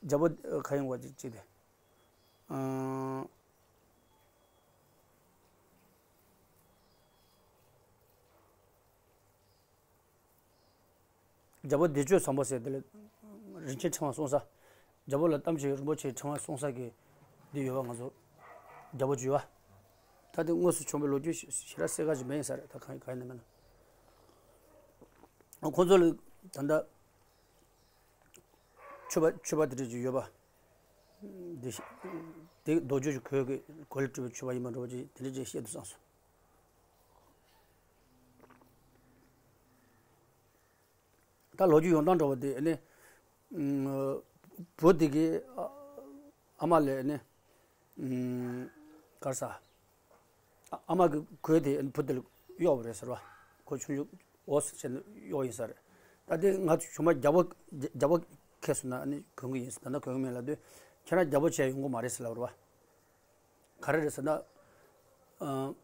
རྒྱལ་པོ་ག་ཡོང་བ་ཅིག་ཅིག་དེ། ཨ། རྒྱལ་པོ་བདེ་སྤྱོད་བཟང་པོ་ཟེར་དེ་ལ་རིན་ཆེན་ཕྲེང་བ་གསུང་ས། རྒྱལ་པོ་ལ་གཏམ་བྱེད་རིན་པོ་ཆེའི་ཕྲེང་བ་གསུང་ས་གི་འདི་ཡོད་བ། ང་ཚོ་རྒྱལ་པོ་བརྒྱུད་པ། ད་དེ་དངོས་སུ་བྱུང་བའི་ལོ་རྒྱུས་ཞེ་དྲག་གསལ་ཁ་ཅིག་མེད་ཡིན་ས་རེད། ད་གང་གང་ཡིན་ན་མིན་ན། ཁོང་ཚོ་ལ་ད་ལྟ་མཆོད་པ་མཆོད་པ་དེ་འདྲ་ཅིག་ཡོད་པ། འདི་འདི་མདོ་རྒྱུད་ཀྱི་ཁུར་གི་གོས་ལས་གྲུབ་པའི་མཆོད་པ་ཡིན་པ་འདྲ་བོ་ཅིག་དེ་འདྲ་ཅིག་བཤད་དུ་བསམས་སོང་། ད་ལོ་རྒྱུས་ཡོང་སྟངས་འདྲ་བོ་དེ་ནི། ཨ། བུ་དེ་གི་ཨ་ཨ་མ་ལ་ནི། ཨ། ག་རེ་ཟ། ཨ་ཨ་མ་གི་གོས་དེ་བུ་དེ་ལ་གཡོགས་པ་རེད་ཟེར་བ། ཁོ་ཆུང་ཆུང་འོ་ཟེར་བྱས་ནས་གཡོགས་ཡིན་ས་རེད། ད་དེ་ང་ཚོ་ཆུང་མ་རྒྱལ་པོ་རྒྱལ་པོ་ཁེལ་སོང་ན་ཨ་ནི་གོན་གི་ཡིན་ཟེར། ད་ནི་གོན་གི་མེད་ལབ་དུས་ཁྱེད་རང་རྒྱལ་པོ་བྱས་ཡོང་གི་མ་རེད་ཟེར་ལབ་རེད་བ། ག་རེ་རེད་ཟེར་ན། ཨ།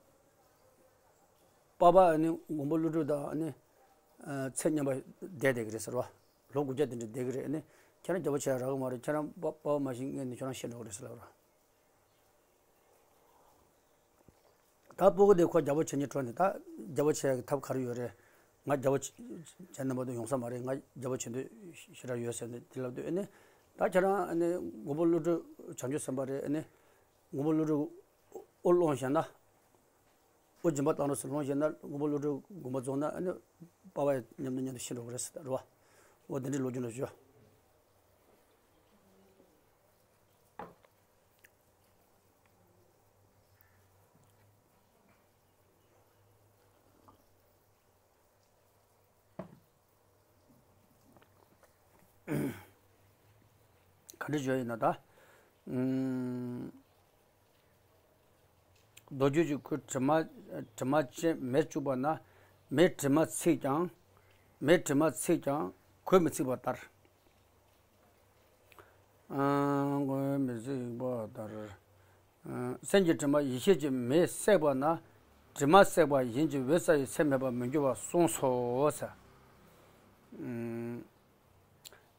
པ་ཕ་ཨ་ནི་མགོན་པོ་ཀླུ་སྒྲུབ་དང་ཨ་ནི། ཨ། ཚེ་མཉམ་པ་བསྡད་བསྡད་ཀྱི་རེད་ཟེར་བ། ལོ་དགུ་བརྒྱ་དེ་འདྲ་བསྡད་ཀྱི་རེད། ཨ་ནི་ཁྱེད་རང་རྒྱལ་པོ་བྱས་རག་གི་མ་རེད། ཁྱེད་རང་པ་ཕ་མ་ཤི་ངས་ནི་ཁྱོད་རང་ཤི་འགྲོ་གི་རེད་ཟེར་ལབ་ར། ད་སྤུ་གུ་དེ་ཁོ་རྒྱལ་པོ་བྱེད་སྙིང་བྲོ་ནས། ད་རྒྱལ་པོ་བྱེད་ཡག་གི་ཐབས་ག་རེ་ཡོད་རེད། ང་རྒྱལ་པོ་བྱེད་བྱེད་ན་མ་གཏོགས་ཡོང་ས་མ་རེད། ང་རྒྱལ་པོ་བྱེད་འདོད་ཞེ་དྲག་ཡོད་ཟེར་ནས་དེ་ལབ་དུས་ཨ་ནི། ད་ཁྱེད་རང་ཨ་ནི་མགོན་པོ་ཀླུ་སྒྲུབ་བྱང་ཆུབ་སེམས་དཔའ་རེད། ཨ་ནི་མགོན་པོ་ཀླུ་སྒྲུབ་དབུ་བླངས་བཞག་ན། དབུ་སྦྱིན་པ་བཏང་རོགས་ཟེར་བླངས་བཞག་ན། མགོན་པོ་ཀླུ་སྒྲུབ་དགོངས་པ་རྫོགས་ན་ཨ་ནི་པ་ཕ་ཡང་མཉམ་དུ་མཉམ་དུ་ཤི་འགྲོ་གི་རེད་ཟེར་རེད་བ། འོ་དེ་འདྲའི་ལོ་རྒྱུས་འདྲ་ཞུ། ག་འདྲ་བརྗོད་ཡིན་ན་ད། ཨུམ། མདོ་རྒྱུད་ཀྱི་ཁུར་དྲི་མ་དྲི་མ་ཅན་མེར་བཅུག་པ་ན། མེས་དྲི་མ་ཚིག་ཀྱང་། མེས་དྲི་མ་ཚིག་ཀྱང་གོས་མི་ཚིག་པ་ལྟར། ཨ། གོས་མི་ཚིག་པ་ལྟར། ཨ། སེམས་ཀྱི་དྲི་མ་ཡེ་ཤེས་ཀྱི་མེས་བསྲེགས་པ་ན། དྲི་མ་བསྲེགས་པ་ཡིན་གྱི་འོད་གསལ་བའི་སེམས་མེད་པར་མི་འགྱུར་བར་གསུངས་སོ་ཟེར། ཨ།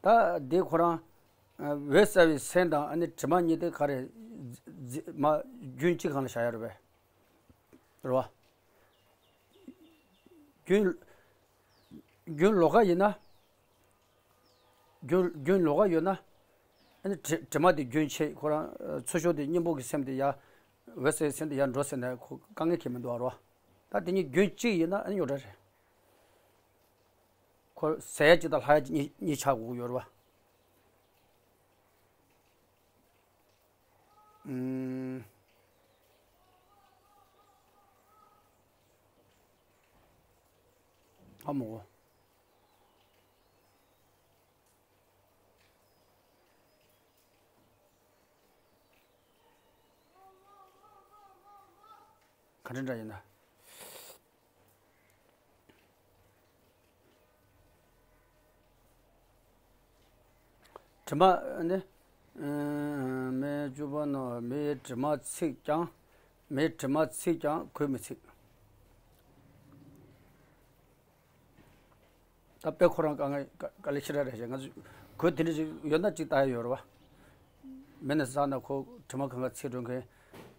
ད་འདི་ཁོ་རང་། ཨ། འོད་གསལ་བའི་སེམས་དང་ཨ་ནི་དྲི་མ་གཉིས་དེ་ག་རེ། རྫི་རྫི་མ་རྒྱུན་གཅིག་སྒང་ལ་བཞག་ཡ་རེད་པས། རེད་བ། རྒྱུན་རྒྱུན་ལོགས་ཀ་ཡིན་ན། རྒྱུན་རྒྱུན་ལོགས་ཀ་ཡོད་ན། ཨ་ནི་དྲི་དྲི་མ་དེ་རྒྱུན་ཆད། ཁོ་རང་། ཨ། ཚུར་ཤོག་དེ་གཉེན་པོ་གི་སེམས་དེ་ཡར། འོད་གསལ་སེམས་དེ་ཡར་འགྲོ་ཟེར་ན་ཁོ་དཀའ་ངལ་གང་ཡང་མི་འདུག་ཨ། རེད་བ། ད་དེ་གཉིས་རྒྱུན་གཅིག་ཡིན་ན་ཨ་ནི་ཡོད་འདྲ་རེད། ཁོ་ཟད་ཡ་གཅིག་དང་ལྷག་ཡ་གཅིག་གཉིས་གཉིས་ཆགས་དགོས་ཀྱི་ཡོད་རེད་བ། ཨུམ། ཨ་མོ། ག་འདྲ་འདྲ་ཡིན་ན། དྲི་མ་ནི། ཨ། མེར་བཅུག་པ་ན། མེས་དྲི་མ་ཚིག་ཀྱང་། མེས་དྲི་མ་ཚིག་ཀྱང་གོས་མི་ཚིག་ད་དཔེ་ཁོ་རང་དཀའ་ངལ་དཀའ་དཀའ་ལས་ཞེ་དྲག་རེད་ཤག་ང་ཚོས་གོས་དེ་འདྲ་ཞིག་ཡོད་ན་ཅིག་ལྟ་ཡ་ཡོད་རེད་བ། མེད་ན་ཟ་ན་ཁོ་དྲི་མ་གང་ག་ཚིག་འགྲོ་མཁན།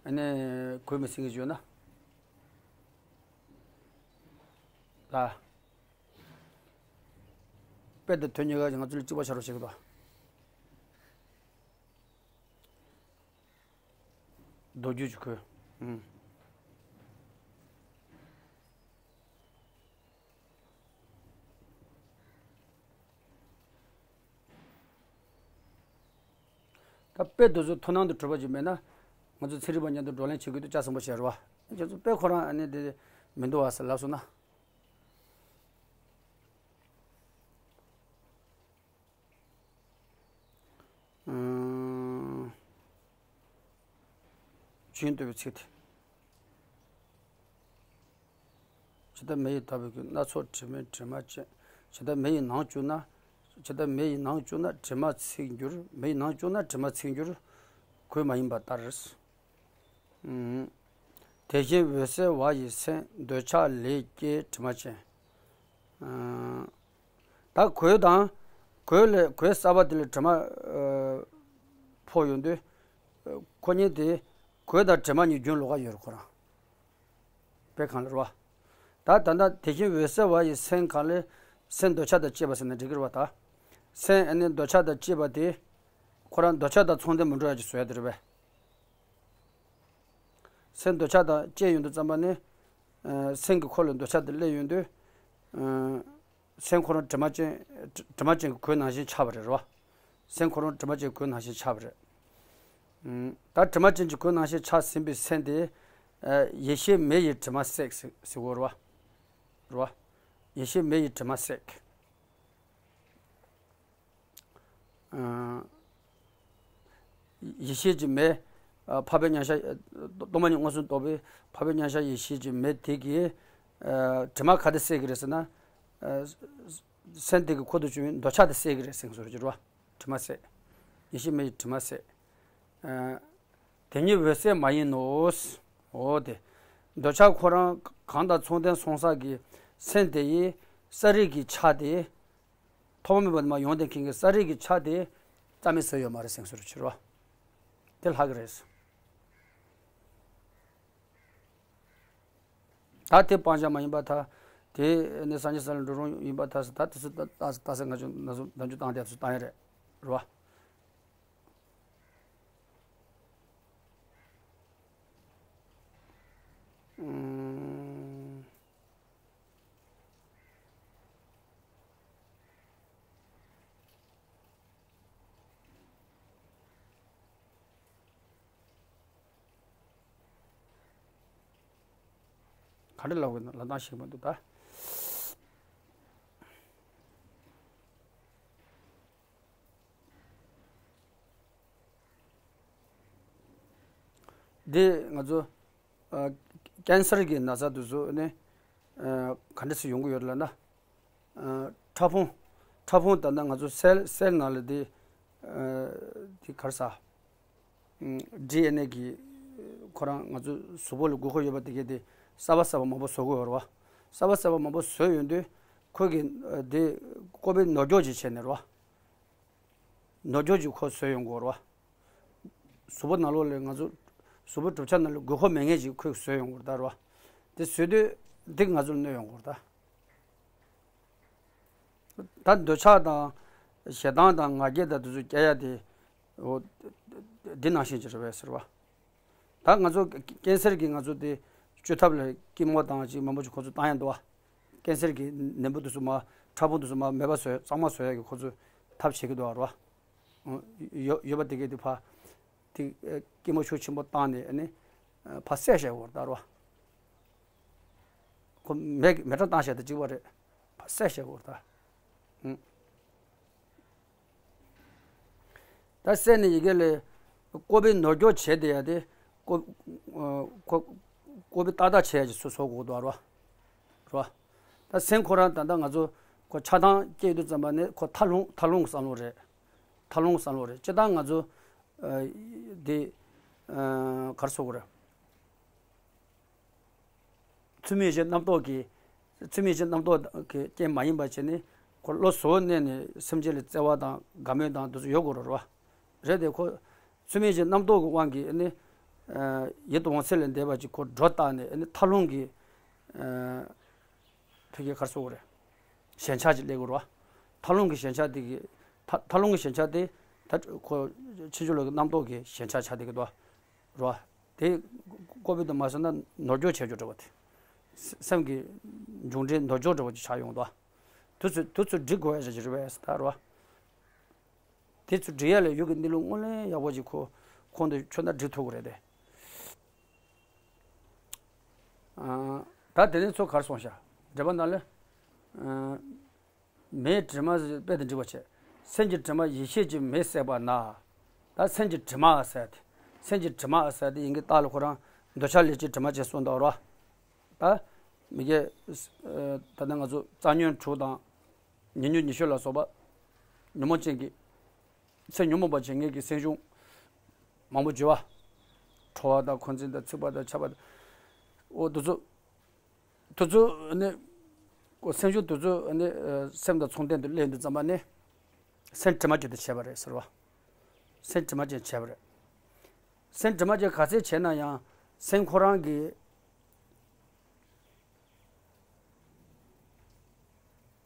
ཨ་ནི་གོས་མི་ཚིག་མཁན་ཞིག་ཡོད་ན། ལ། དཔེ་དང་དོན་གཉིས་ཀ་ང་ཚོ་ལ་གཅིག་པ་ཆགས་རོགས་བྱེད་ཀྱི་འདུག་མདོ་རྒྱུད་ཀྱི་ཁོས། ཨུམ། ད་དཔེ་དེ་ཚོ་ཐོ་སྣང་དུ་གྲུབ་པ་ཅིག་མེད་ན། ང་ཚོ་ཚན་རིག་པ་མཉམ་དུ་བགྲོ་གླེང་བྱེད་དགོས་དུས་ལྕགས་ཟམ་པ་བྱས་རེད་བ། ཁྱེད་ཚོ་དཔེ་ཁོ་རང་ཨ་ནི་དེ་མི་འདུག་བ་ཟེར་ལབ་སོང་ན། ཨུམ། རྒྱུན་བསྟོད་པའི་ཚིག་དེ། ཇི་ལྟར་མེ་ཡིས་དག་པའི་རྒྱུ། སྣ་ཚོགས་དྲི་མས་དྲི་མ་ཅན། ཇི་ལྟར་མེ་ཡི་ནང་བཅུག་ན། ཇི་ལྟར་མེ་ཡི་ནང་བཅུག་ན་དྲི་མ་ཚིག་འགྱུར། མེ་ཡི་ནང་བཅུག་ན་དྲི་མ་ཚིག་འགྱུར། གོས་མ་ཡིན་པ་ལྟར། ཨུམ། དེ་བཞིན་འོད་གསལ་བ་ཡི་སེམས། འདོད་ཆགས་ལས་སྐྱེས་དྲི་མ་ཅན། ཨུམ། ད་གོས་དང་། གོས་ལས་གོས་གསར་པ་དེ་ལས་དྲི་མ་ཨ་ཕོག་ཡོང་དུས། ཨ་ཁོ་གཉིས་དེ་གོས་དང་དྲི་མ་གཉིས་རྒྱུན་ལོགས་ཀ་ཡོད་རེད་ཁོ་རང་། དཔེ་གང་ལ་རེད་བ། ད་ད་ལྟ་དེ་བཞིན་འོད་གསལ་བ་ཡི་སེམས་གང་ལས། སེམས་འདོད་ཆགས་དང་བཅས་པ་ཟེར་ན་འགྲིག་གི་རེད་བ་ད། སེམས་ཨ་ནི་འདོད་ཆགས་དང་བཅས་པ་དེ། ཁོ་རང་འདོད་ཆགས་དང་མཚུངས་ལྡན་མི་འགྲོ་ཡ་ཅིག་བཟོ་ཡ་དེ་རེད་པས། སེམས་འདོད་ཆགས་དང་བཅས་ཡོང་དུས་ཙམ་པ་ནི། ཨ་སེམས་ཀྱི་འཁོར་ལོ་འདོད་ཆགས་དེ་སླེབས་ཡོང་དུས། ཨ་སེམས་ཁོ་རང་དྲི་མ་ཅན། དྲི་མ་ཅན་གྱི་གོས་ནང་བཞིན་ཆགས་པ་རེད་རོ། སེམས་ཁོ་རང་དྲི་མ་ཅན་གྱི་གོས་ནང་བཞིན་ཆགས་པ་རེད། ཨུམ། ད་དྲི་མ་ཅན་གྱི་གོས་ནང་བཞིན་ཆགས་ཟིན་པའི་སེམས་དེ། ཨ་ཡེ་ཤེས་མེ་ཡིས་དྲི་མ་བསྲེགས་ཟེར་ཟེར་བ་རེད་བ། རེད་བ། ཡེ་ཤེས་མེ་ཡིས་དྲི་མ་བསྲེགས། ཨ་ཡེ་ཤེས་ཀྱི་མེ། ཨ་འཕགས་པའི་མཉམ་གཞག་ཨ་སྟོང་པ་ཉིད་མངོན་སུམ་རྟོགས་པའི་འཕགས་པའི་མཉམ་གཞག་ཡེ་ཤེས་ཀྱི་མེ་དེ་གིས། ཨ་དྲི་མ་ག་དེ་བསྲེག་གི་རེད་ཟེར་ན། ཨ་སེམས་དེ་གི་འཁོར་དུ་བྱུང་བའི་འདོད་ཆགས་དེ་བསྲེག་གི་རེད་ཟེར་གྱི་བཟོ་འདྲ་ཅིག་རེད་བ། དྲི་མ་བསྲེག་ཡེ་ཤེས་མེ་ཡིས་དྲི་མ་བསྲེགས། ཨ་དེ་ཉིད་འོད་གསལ་མ་ཡིན་ནོ། འོ་དེ། འདོད་ཆགས་ཁོ་རང་གང་དང་མཚུངས་ལྡན་སོང་ས་གི་སེམས་དེ་ཡི་ས་རིས་ཀྱི་ཆ་དེ། ཐོག་མ་མེད་པ་ནས་མར་ཡོང་བསྡད་མཁན་གྱི་ས་རིས་ཀྱི་ཆ་དེ་རྩ་མེད་བཟོས་ཡོད་མ་རེད་ཟེར་གྱི་བཟོ་འདྲ་ཅིག་རེད་བ། དེ་ལྷག་གི་རེད། ད་དེ་སྤང་བྱ་མ་ཡིན་པར་ཐལ། དེ་ནི་སངས་རྒྱས་ས་ལ་འགྲོ་རུང་ཡིན་པར་ཐལ་ཟེར། ད་དེ་ཚོ་ལྟ་ལྟ་ལྟ་ཟེར་ང་ཚོ་ན་ཟུག་བདག་འཇུག་བཏང་བསྡད་ཚོ་བཏང་ཡ་རེད། རེད་བ། ཨུམ། ག་འདྲ་ལབ་དགོས་ན་ལབ་སྟངས་ཤེས་ཀྱི་མི་འདུག་ད། འདི་ང་ཚོ་ཨ་ཀན་སར་གྱི་ན་ཚ་དེ་ཚོ་ནི་ཨ་ག་འདྲ་སེ་ཡོང་གི་ཡོད་ལབ་ན། ཨ་ཕྲ་ཕུང་། ཕྲ་ཕུང་ད་ལྟ་ང་ཚོ་སེལ་སེལ་ནང་ལ་དེ་ཨ་དེ་ག་རེ་ཟ། ཌི་ཨེན་ཨེ་གི་ཁོ་རང་ང་ཚོ་གཟུགས་པོ་ལ་དགོས་མཁོ་ཡོད་པ་དེ་གས་དེ་གསར་པ་གསར་པ་མང་པོ་བཟོ་དགོས་ཡོད་རེད་བ། གསར་པ་གསར་པ་མང་པོ་བཟོས་ཡོང་དུས་ཁོ་གི་ཨ་དེ་ཀོ་པའི་ནོར་སྐྱོག་ཅིག་བྱས་ནས་རེད་བ། ནོར་སྐྱོག་ཅིག་ཁོ་བཟོས་ཡོང་དགོས་རེད་བ། གཟུགས་པོ་ནང་ལོགས་ལ་ང་ཚོ་གཟུགས་པོ་གྲུབ་ཆ་ནང་ལ་དགོས་མཁོ་མེད་མཁན་ཅིག་ཁོས་བཟོས་ཡོང་དགོས་རེད་ད་རེད་བ། དེ་བཟོས་དུས་འདི་ང་ཚོར་གནོད་ཡོང་དགོས་རེད་ད། ད་འདོད་ཆགས་དང་ཞེ་སྡང་དང་ང་རྒྱལ་དང་དེ་ཚོ་སྐྱེ་ཡ་དེ། འོ། འདི་ནང་བཞིན་ཅིག་རེད་པས་ཟེར་བ། ད་ང་ཚོ་ཀེན་སར་གྱི་ང་ཚོ་དེ་བཅོས་ཐབས་ལ་སྐྱི་མོ་དང་ཅིག་མང་པོ་ཅིག་ཁོ་ཚོ་བཏང་ཡ་འདུག་བ། ཀེན་སར་གྱི་ནད་འབུ་དེ་ཚོ་མར་ཕྲ་ཕུང་དེ་ཚོ་མར་མེད་པ་བཟོ་གཙང་མ་བཟོ་ཡ་གི་ཁོ་ཚོ་ཐབས་བྱེད་ཀྱི་འདུག་བ་རེད་བ། ཡོད་ཡོད་པ་དེ་གས་དེ་ཕར། དེ་ཨ་སྐྱི་མོ་ཤུགས་ཆེན་པོ་བཏང་ནས་ཨ་ནི་ཨ་ཕར་བསད་བཞག་དགོས་རེད་ད་རེད་བ། ཁོ་མེ་མེ་སྲེག་བཏང་བཞག་དང་གཅིག་པ་རེད། ཕར་བསད་བཞག་དགོས་རེད་ད། ཨུ། ད་བསད་ནས་ཡི་གེ་ལས་ཀོ་པའི་ནོར་སྐྱོག་བྱས་བསྡད་ཡ་དེ་ཀོ་ཨ་ཁོ་ཀོ་པའི་ཏག་ཏག་བྱས་ཡ་ཅིག་བཟོ་བཟོ་དགོས་འདུག་རེད་བ། རེད་བ། ད་སེམས་ཁོ་རང་ད་ལྟ་ང་ཚོ་ཁོ་ཆགས་སྡང་སྐྱེས་དུས་ཙམ་པ་ནས་ཁོ་ཐལ་རླུང་ཐལ་རླུང་གི་བསམ་བློ་རེད། ཐལ་རླུང་བསམ་བློ་རེད། སྤྱིར་བཏང་ང་ཚོ་ཨ་འདི་ཨ་ག་རེ་ཟེར་དགོས་རེད། ཚུལ་མིན་གྱི་རྣམ་རྟོག་གིས། ཚུལ་མིན་གྱི་རྣམ་རྟོག་གི་རྐྱེན་མ་ཡིན་པ་བྱས་ནས་ཁོ་བློ་གཟུ་བོར་གནས་ནས་སེམས་ཅན་ལ་བརྩེ་བ་དང་དགའ་མོས་དང་དེ་ཚོ་ཡོད་དགོས་རེད་བ། རེད་དེ་ཁོ་ཚུལ་མིན་གྱི་རྣམ་རྟོག་གི་དབང་གིས་ནི་ཡིད་དུ་འོང་ཚད་ལས་འདས་པ་ཅིག་ཁོ་སྒྲོ་བཏགས་ནས་ནི་ཐལ་རླུང་གི་ཕ་གི་ག་རེ་ཟེར་དགོས་རེད། ཞེན་ཆགས་ཅིག་སླེབས་ཀྱི་རེད་ མཐར་ལྷུང་གི་ཞེན་ཆགས་དེ་གི་མཐར་མཐར་ལྷུང་གི་ཞེན་ཆགས་དེ་ད་ཁོ་ཕྱིན་ཅི་ལོག་གི་རྣམ་རྟོག་གི་ཞེན་ཆགས་ཆགས་བསྡད་ཀྱི་འདུག་རེད་བ། དེ་ཀོ་བོད་དུ་མ་སོང་ན་ནོར་འགྱོག་བྱས་འགྱོག་འདྲ་བ་དེ། སེམས་ཀྱི་འབྱུང་འབྲས་ནོར་འགྱོག་འདྲ་བ་ཅིག་ཆགས་ཡོང་འདུག་དུས་ཚོད་དུས་ཚོད་སྒྲིག་དགོས་ཡ་ཞིག་རེད་བས་ད་རེད་བ། དེ་ཚོ་སྒྲིག་ཡ་ལ་ཡུལ་གྱི་གནས་ལུགས་དངོས་གནས་ཡག་པོ་ཅིག་ཁོ་ཁོང་དུ་ཆུད་ན་སྒྲིག་ཐུབ་ཀྱི་རེད་དེ། ཨ། ད་དེ་ནས་ཚོ་གར་སོང་ཤག་འགྲེལ་པ་ནང་ལ། ཨ། མེའི་དྲི་མ་ཟེར་དཔེ་དེ་འགྲིག་པ་བྱས། སེམས་ཀྱི་དྲི་མ་ཡེ་ཤེས་ཀྱི་མེས་བསྲེགས་པ་ན། ད་སེམས་ཀྱི་དྲི་མ་ཟེར་ཏེ། སེམས་ཀྱི་དྲི་མ་ཟེར་ཏེ་ཡིན་གྱི་རྟགས་ལ་ཁོ་རང་འདོད་ཆགས་ལས་ཀྱི་དྲི་མ་ཅན་གསུངས་འདུག་རོ། ད་མི་དགེ། ད་ལྟ་ང་ཚོ་རྩ་ཉོན་དྲུག་དང་། ཉེ་ཉོན་ཉེ་ཤོས་ལ་སོགས་པ། ཉོན་མོངས་ཅན་གྱི། ཚེ་ཉོན་མོངས་པ་བྱེད་མཁན་གྱི་སེམས་བྱུང་མང་པོ་བརྗོད་པ། ཁྲོ་བ་དང་འཁོན་འཛིན་དང་འཚིག་པ་དང་ཆགས་པ་དང་། འོ་དེ་ཚོ། དེ་ཚོ་ནི། སེམས་བྱུང་དེ་ཚོ་ནི་སེམས་དང་མཚུངས་ལྡན་དུ་སླེབས་དུས་ཙམ་པ་ནི། སེམས་དྲི་མ་ཅན་དུ་བྱས་པ་རེད་ཟེར་བ། སེམས་དྲི་མ་ཅན་བྱས་པ་རེད། སེམས་དྲི་མ་ཅན་ག་ཚད་བྱས་ན་ཡང་སེམས་ཁོ་རང་གི།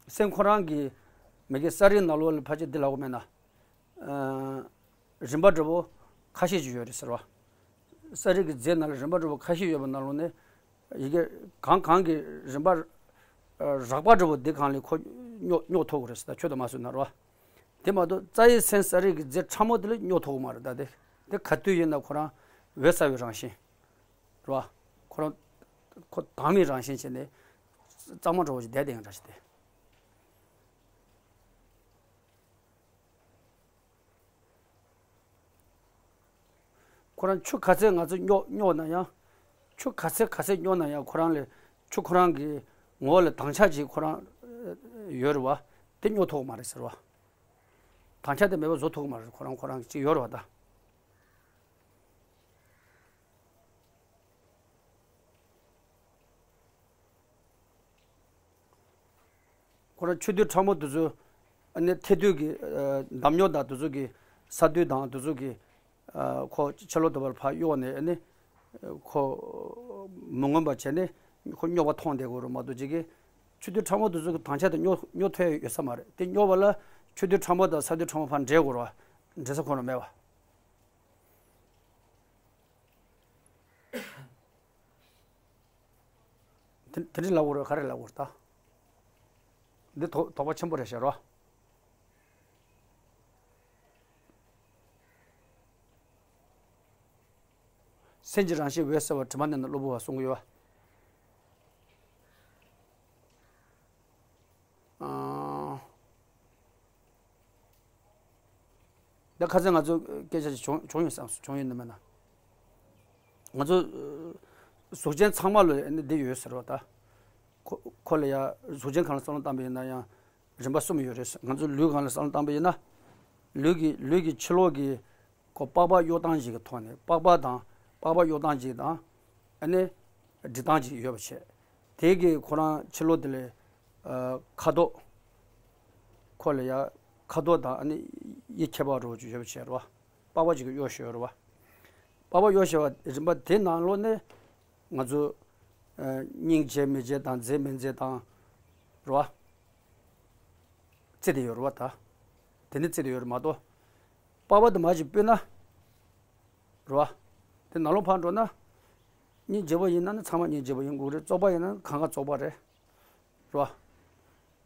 སེམས་ཁོ་རང་གི་མི་དགེ་ས་རིག་ནང་ལོགས་ལ་ཕལ་ཆེར་འདི་ལབ་དགོས་མེད་ན། ཨ། རིམ་པ་འདྲ་པོ་ཁ་ཤས་ཅིག་ཡོད་རེད་ཟེར་བ། ས་རིག་གི་རྫས་ནང་ལ་རིམ་པ་འདྲ་པོ་ཁ་ཤས་ཡོད་པ་ནང་ལོགས་ནས་ཡི་གེ་གང་གང་གི་རིམ་པ། ཨ། རགས་པ་འདྲ་པོ་འདི་གང་ལས་ཁོ་སྙོག་སྙོག་ཐུབ་ཀྱི་རེད་ཟེར་ད་ཆོས་དང་མ་སུ་ན་རོ། དེ་མ་གཏོགས་རྩ་བའི་སེམས་ས་རིག་གི་རྫས་ཕྲ་མོ་དེ་ལ་སྙོག་ཐུབ་ཀྱི་མ་རེད་ད་དེ། དེ་ག་དུས་ཡིན་ན་ཁོ་རང་འོད་གསལ་བའི་རང་བཞིན། རེད་བ། ཁོ་རང་ཁོ་དྭངས་མའི་རང་བཞིན་བྱས་ནས་གཙང་མ་འདྲ་བོ་ཞིག་བསྡད་དེ་ཡང་འདྲ་ཞིག་སྟེ། ཁོ་རང་ཆུ་ག་ཚད་ང་ཚོ་སྙོག་སྙོག་ན་ཡང་། ཆུ་ག་ཚད་ག་ཚད་སྙོག་ན་ཡང་ཁོ་རང་ལས་ཆུ་ཁོ་རང་གི་ངོ་བོ་ལ་དྭངས་ཆ་ཅིག་ཁོ་རང་ཡོད་རེད་བ། དེ་སྙོག་ཐུབ་ཀྱི་མ་རེད་ཟེར་བ། དྭངས་ཆ་དེ་མེད་པ་བཟོ་ཐུབ་ཀྱི་མ་རེད། ཁོ་རང་ཁོ་རང་གི་ཅིག་ཡོད་རེད་བ་ད། ཁོ་རང་ཆུ་རྡུལ་ཕྲ་མོ་དེ་ཚོ་ཨ་ནི་ཐལ་རྡུལ་གྱི་ཨ་འདམ་རྙོག་དང་དེ་ཚོ་གི་ས་རྡུལ་དང་དེ་ཚོ་གི་ཨ་ཁོ་ཕྱི་ལོགས་དུ་བར་ཕར་གཡོགས་ནས་ཨ་ནི་ཁོ་མི་མངོན་པ་བྱས་ནས་ཁོ་རྙོག་པ་མཐོང་བསྡད་དགོས་རེད་མ་གཏོགས་ཅིག་གི་ཆུ་རྡུལ་ཕྲ་མོ་དེ་ཚོ་གི་དྭངས་ཆ་དེ་རྙོག་རྙོག་ཐུབ་ཡ་ཡོད་ས་མ་རེད། དེ་རྙོག་པ་ལ་ཆུ་རྡུལ་ཕྲ་མོ་དང་ས་རྡུལ་ཕྲ་མོ་ཕར་འདྲེས་དགོས་རེད་བ། འདྲེས་ས་ཁོ་ན་མེད་བ། དེ་དེ་འདྲ་ལབ་དགོས་རེད། ག་རེ་ལབ་དགོས་རེད་ད། འདི་དོ་དོགས་པ་ཆེན་པོ་རེད་ཤག་རོ། སེམས་ཀྱི་རང་བཞིན་འོད་གསལ་བ་དྲི་མ་མེད་ན་གློ་བུར་བ་གསུང་གི་ཡོད་པ། ཨང་། ད་ཁ་སང་ང་ཚོ་སྐད་ཆ་ཞིག་བྱུང་བྱུང་ཡོད་བསམ་སོང་། བྱུང་ཡོད་ནི་མིན་ན། ང་ཚོ་གཟུགས་ཅན་ཚང་མ་ལ་ནི་འདི་ཡོད་ཟེར་བ་ད། ཁོ་ཁོ་ལ་ཡ་གཟུགས་ཅན་གང་ལ་བསམ་བློ་བཏང་པ་ཡིན་ན་ཡང་རིམ་པ་གསུམ་ཡོད་རེད། ང་ཚོ་ལུས་གང་ལ་བསམ་བློ་བཏང་པ་ཡིན་ན། ལུས་ཀྱི་ལུས་ཀྱི་ཕྱི་ལོགས་ཀྱི་ཁོ་པགས་པ་གཡོ་སྟངས་ཤིག་གི་ཐོག་ནས་པགས་པ་དང་པགས་པ་གཡོ་སྟངས་ཤིག་དང་། ཨ་ནི་སྒྲིག་སྟངས་ཤིག་ཡོད་པ་བྱས། དེ་གི་ཁོ་རང་ཕྱི་ལོགས་དེ་ལས་ཨ་ཁ་དོག་ཁོ་ལ་ཡ་ཁ་དོག་དང་ཨ་ནི་དབྱིབས་ཁྱད་པར་རོ་ཅིག་ཡོད་པ་བྱས་རོ། པགས་པ་ཅིག་གི་གཡོ་ཤེས་ཡོད་རོ། པགས་པ་གཡོ་ཤེས་པ་རིམ་པ་དེ་ནང་ལོགས་ནས་ང་ཚོ་ཨ་སྙིང་རྗེ་མི་རྗེ་དང་མཛེས་མི་མཛེས་དང་རོ། རྩི་དེ་ཡོད་རེད་བ་ད། དེ་ནི་རྩི་དེ་ཡོད་རེད་མ་གཏོགས། པགས་པ་དུ་མ་ཞིག་སྤུས་ན། རེད་བ། དེ་ནང་ལོགས་ཕར་འགྲོ་ན། སྙིང་རྗེ་པོ་ཡིན་ན་ནི་ཚང་མ་སྙིང་རྗེ་པོ་ཡིན་དགོས་རེད། བཙོག་པ་ཡིན་ན་ནི་གང་ག་བཙོག་པ་རེད། རེད་བ།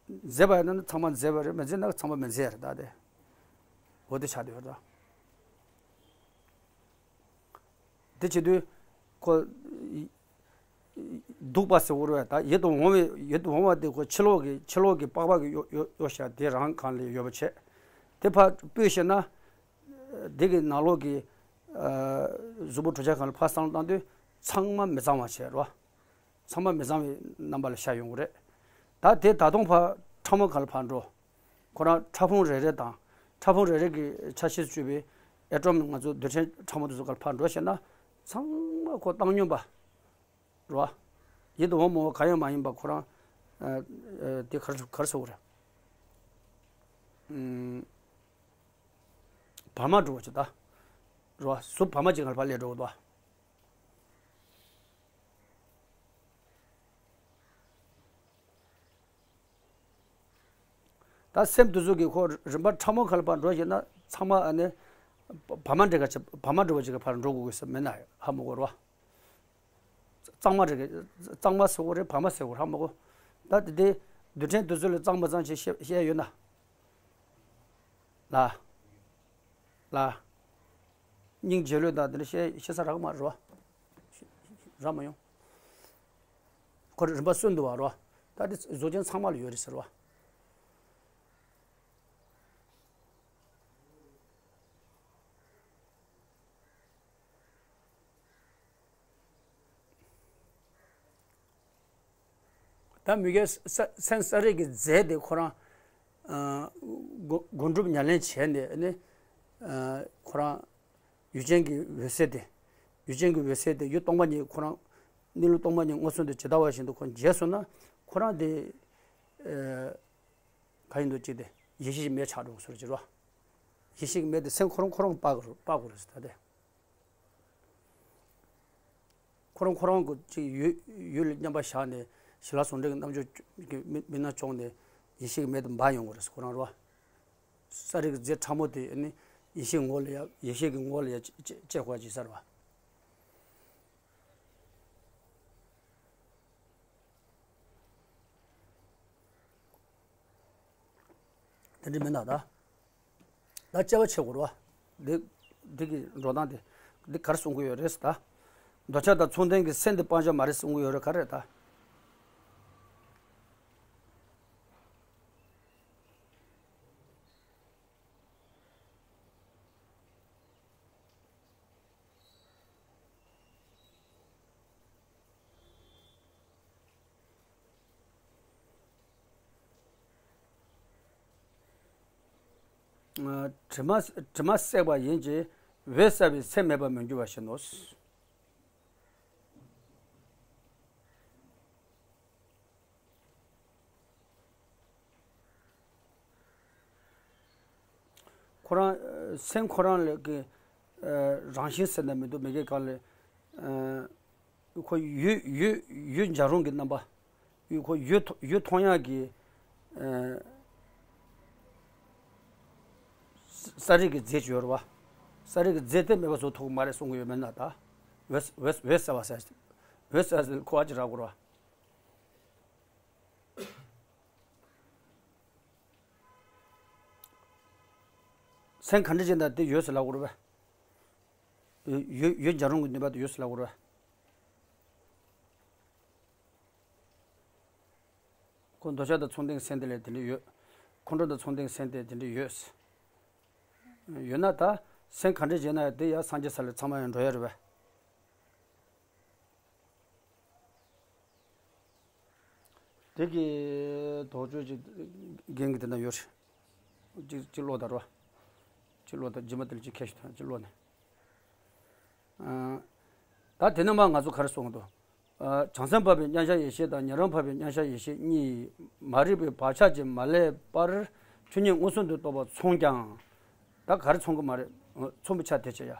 མཛེས་པ་ཡིན་ན་ནི་ཚང་མ་མཛེས་པ་རེད། མི་མཛེས་ན་ཚང་མ་མི་མཛེས་རེད་ད་དེ། འོ་དེ་ཆགས་བསྡད་ཡོད་རེད་ད། དེ་བྱེད་དུས། ཁོ། སྡུག་པ་ཟེར་བ་རེད་ད། ཡིད་དུ་འོང་བའི་ཡིད་དུ་འོང་བ་དེ་ཁོ་ཕྱི་ལོགས་ཀྱི་ཕྱི་ལོགས་ཀྱི་པགས་པ་གི་གཡོ་གཡོ་གཡོ་ཤ་དེ་རང་གང་ལས་ཡོད་པ་བྱས། དེ་ཕར་སྤོས་ཤེས་ན། དེ་གི་ནང་ལོགས་ཀྱི་ཨ་གཟུགས་པོ་གྲུབ་ཆ་གང་ལ་ཕར་བསམ་བློ་བཏང་དུས་ཚང་མ་མི་གཙང་བ་བྱས་རོ། ཚང་མ་མི་གཙང་བའི་རྣམ་པ་ལ་ཤར་ཡོང་གི་རེད། ད་དེ་ད་དུང་ཕར་ཕྲ་མོ་གང་ལ་ཕར་འགྲོ། ཁོ་རང་ཕྲ་ཕུང་རེ་རེ་དང་ཕྲ་ཕུང་རེ་རེ་གི་ཆ་ཤས་སུ་གྱུར་པའི་ཨེ་ཊོམ་ང་ཚོ་རྡུལ་ཕྲན་ཕྲ་མོ་དེ་ཚོ་གང་ལ་ཕར་འགྲོ་ཤེས་ན་ཚང་མ་ཁོ་བཏང་སྙོམས་པ། རོ། ཡིད་དུ་འོང་མི་འོང་གང་ཡང་མ་ཡིན་པ་ཁོ་རང་། ཨ་ཨ་དེ་ག་རེ་ག་རེ་ཟེར་དགོས་རེད། ཨུམ། བར་མ་འགྲོ་བ་ཅིག་ད། རོ། གཟུགས་བར་མ་ཅིག་ག་ལ་ཕར་སླེབས་འགྲོ་གི་འདུག་ཨ། ད་ ད་སེམས་དེ་ཚོ་གི་ཁོ་རིམ་པ་ཕྲ་མོ་ཁ་ལ་ཕར་འགྲོ་བཞིན་ན་ཚང་མ་ཨ་ནི་བ་མ་འདྲེ་ག་ཆ་བ་མ་འདྲེ་བ་ཅིག་ག་ཕར་འགྲོ་དགོས་ཀྱི་ས་མེད་ན་ཧ་མ་གོ་རོ། གཙང་མ་རེ་ག་གཙང་མ་ཟེར་དགོས་རེད་བ་མ་ཟེར་དགོས་རེད་ཧ་མ་གོ། ད་དེ་དེ་རྡུལ་ཕྲན་དེ་ཚོ་ལ་གཙང་མ་གཙང་ཆེ་བཤད་བཤད་ཡོད་ན། ལ། ལ། སྙིང་རྗེ་ལོས་དང་དེ་འདྲ་བཤད་བཤད་ས་རག་མ་རེད་བ། རག་མ་ཡོང་། ཁོ་རེ་རིམ་པ་སུན་འདུག་བ་རོ། ད་དེ་གཟུགས་ཅན་ཚང་མ་ལ་ཡོད་རེད་ཟེར་བ། ད་མི་དགེ་ས་སེམས་ས་རིག་གི་རྫས་དེ་ཁོ་རང་སྒོམ་སྒོམ་སྒྲུབ་ཉམས་ལེན་བྱས་ནས་ནི་ཁོ་རང་ཡུལ་ཅན་གྱི་འོད་གསལ་དེ་ཡུལ་ཅན་གྱི་འོད་གསལ་དེ་ཡུལ་སྟོང་པ་ཉིད་ཁོ་རང་གནས་ལུགས་སྟོང་པ་ཉིད་མངོན་སུམ་དུ་ཇི་ལྟ་བ་བཞིན་དུ་ཁོ་མཇལ་སོང་ན་ཁོ་རང་དེ་ག་ཡིན་འདུག་ཅིག་དེ་ཡེ་ཤེས་ཀྱི་མེ་ཆགས་འགྲོ་སོར་གྱི་རོ། ཡེ་ཤེས་ཀྱི་མེ་དེ་སེམས་ཁོ་རང་ཁོ་རང་སྤར་དགོས་སྤར་དགོས་རེད་ཟེར་ད་དེ། ཁོ་རང་ཁོ་རང་གི་ཅིག་ཡུལ་ཡུལ་ལ་མཉམ་པར་བཞག་ནས་ཞི་ལྷག་ཟུང་འབྲེལ་གྱི་རྣམ་འགྱུར་གྱི་མི་མི་སྣ་བྱུང་ནས་ཡེ་ཤེས་ཀྱི་མེ་དེ་འབར་ཡོང་གི་རེད་ཁོ་རང་རོ། ས་རིག་རྫས་ཕྲ་མོ་དེ་ནི་ཡེ་ཤེས་ངོ་ལ་ཡ་ཡེ་ཤེས་ཀྱི་ངོ་ལ་ཡ་བཅད་བཅད་དགོས་ཅིག་ཟེར་བ། དེ་འདྲ་མིན་ན་ད། ད་དཔྱད་པ་བྱེད་དགོས་རེད་བ། འདི་འདི་གི་འགྲོ་སྟངས་དེ་འདི་ག་རེ་གསུང་གི་ཡོད་རེད་ད། འདོད་ཆགས་དང་མཚུངས་ལྡན་གྱི་སེམས་དེ་སྤང་བྱ་མ་རེད་གསུང་གི་ཡོད་རེད་ག་རེ་རེད་ད། དྲི་མ་དྲི་མ་བསྲེགས་པ་ཡིན་གྱི་འོད་གསལ་བའི་སེམས་མེད་པར་མི་འགྱུར་བ་བཞིན་ནོ། ཁོ་རང་སེམས་ཁོ་རང་ལ་གི་རང་བཞིན་ཟེར་ན་མི་འདུག་མི་དགེ་གང་ལས་ཁོ་ཡུལ་ཡུལ་ཡུལ་འཇའ་རུང་གི་རྣམ་པ་ཡུལ་ཁོ་ཡུལ་ཡུལ་མཐོང་ཡག་གི་ས་རིག་གི་རྫས་ཅིག་ཡོད་རེད་བ། ས་རིག་གི་རྫས་དེ་མེད་པ་བཟོ་ཐུབ་ཀྱི་མ་རེད་གསུང་གི་ཡོད་མེད་ན་ད། འོད་འོད་འོད་གསལ་བ་ཟེར། འོད་གསལ་ཟེར་ཁོ་བ་ཅིག་རག་དགོས་རེད་བ། སེམས་ག་འདྲ་ཅིག་ན་དེ་ཡོད་ཟེར་ལབ་དགོས་རེད་བ། ཡུལ་ཡུལ་འཇའ་རུང་གི་ནུས་པ་དེ་ཡོད་ཟེར་ལབ་དགོས་རེད་བ། ཁོ་འདོད་ཆགས་དང་མཚུངས་ལྡན་གྱི་སེམས་དེ་ལས་དེ་འདྲ་ཡོད། ཁོང་ཁྲོ་དང་མཚུངས་ལྡན་གྱི་སེམས་དེ་དེ་འདྲ་ཡོད། ཡོད་ན་ད་སེམས་ག་འདྲ་བྱས་ན་ཡང་དེ་ཡང་སངས་རྒྱས་ས་ལ་ཚང་མ་ཡང་འགྲོ་ཡ་རེད་བས། དེ་གི་དོགས་གཅོད་ཅིག་རྒན་གྱི་དེ་འདྲ་ཡོད་རེད། གཅིག་གཅིག་ཀློག་དང་རོ། གཅིག་ཀློག་དང་རྗེས་མ་དེ་ལ་གཅིག་ཁྱད་ཞིག་ཐོན་གཅིག་ཀློག་ནས། ད་དེ་ནས་མ་ང་ཚོ་ག་རེ་གསུང་གི་འདུག་བྱང་སེམས་འཕགས་པའི་མཉམ་གཞག་ཡེ་ཤེས་དང་ཉན་རང་འཕགས་པའི་མཉམ་གཞག་ཡེ་ཤེས་གཉིས་མ་རིག་པའི་བག་ཆགས་ཀྱིས་མ་བསླད་པར་ཆོས་ཉིད་མངོན་སུམ་དུ་རྟོགས་པ་མཚུངས་ཀྱང་། ད་ག་རེ་མཚུངས་ཀྱི་མ་རེད། མཚུངས་པའི་ཆ་དེ་བྱས་ཡ།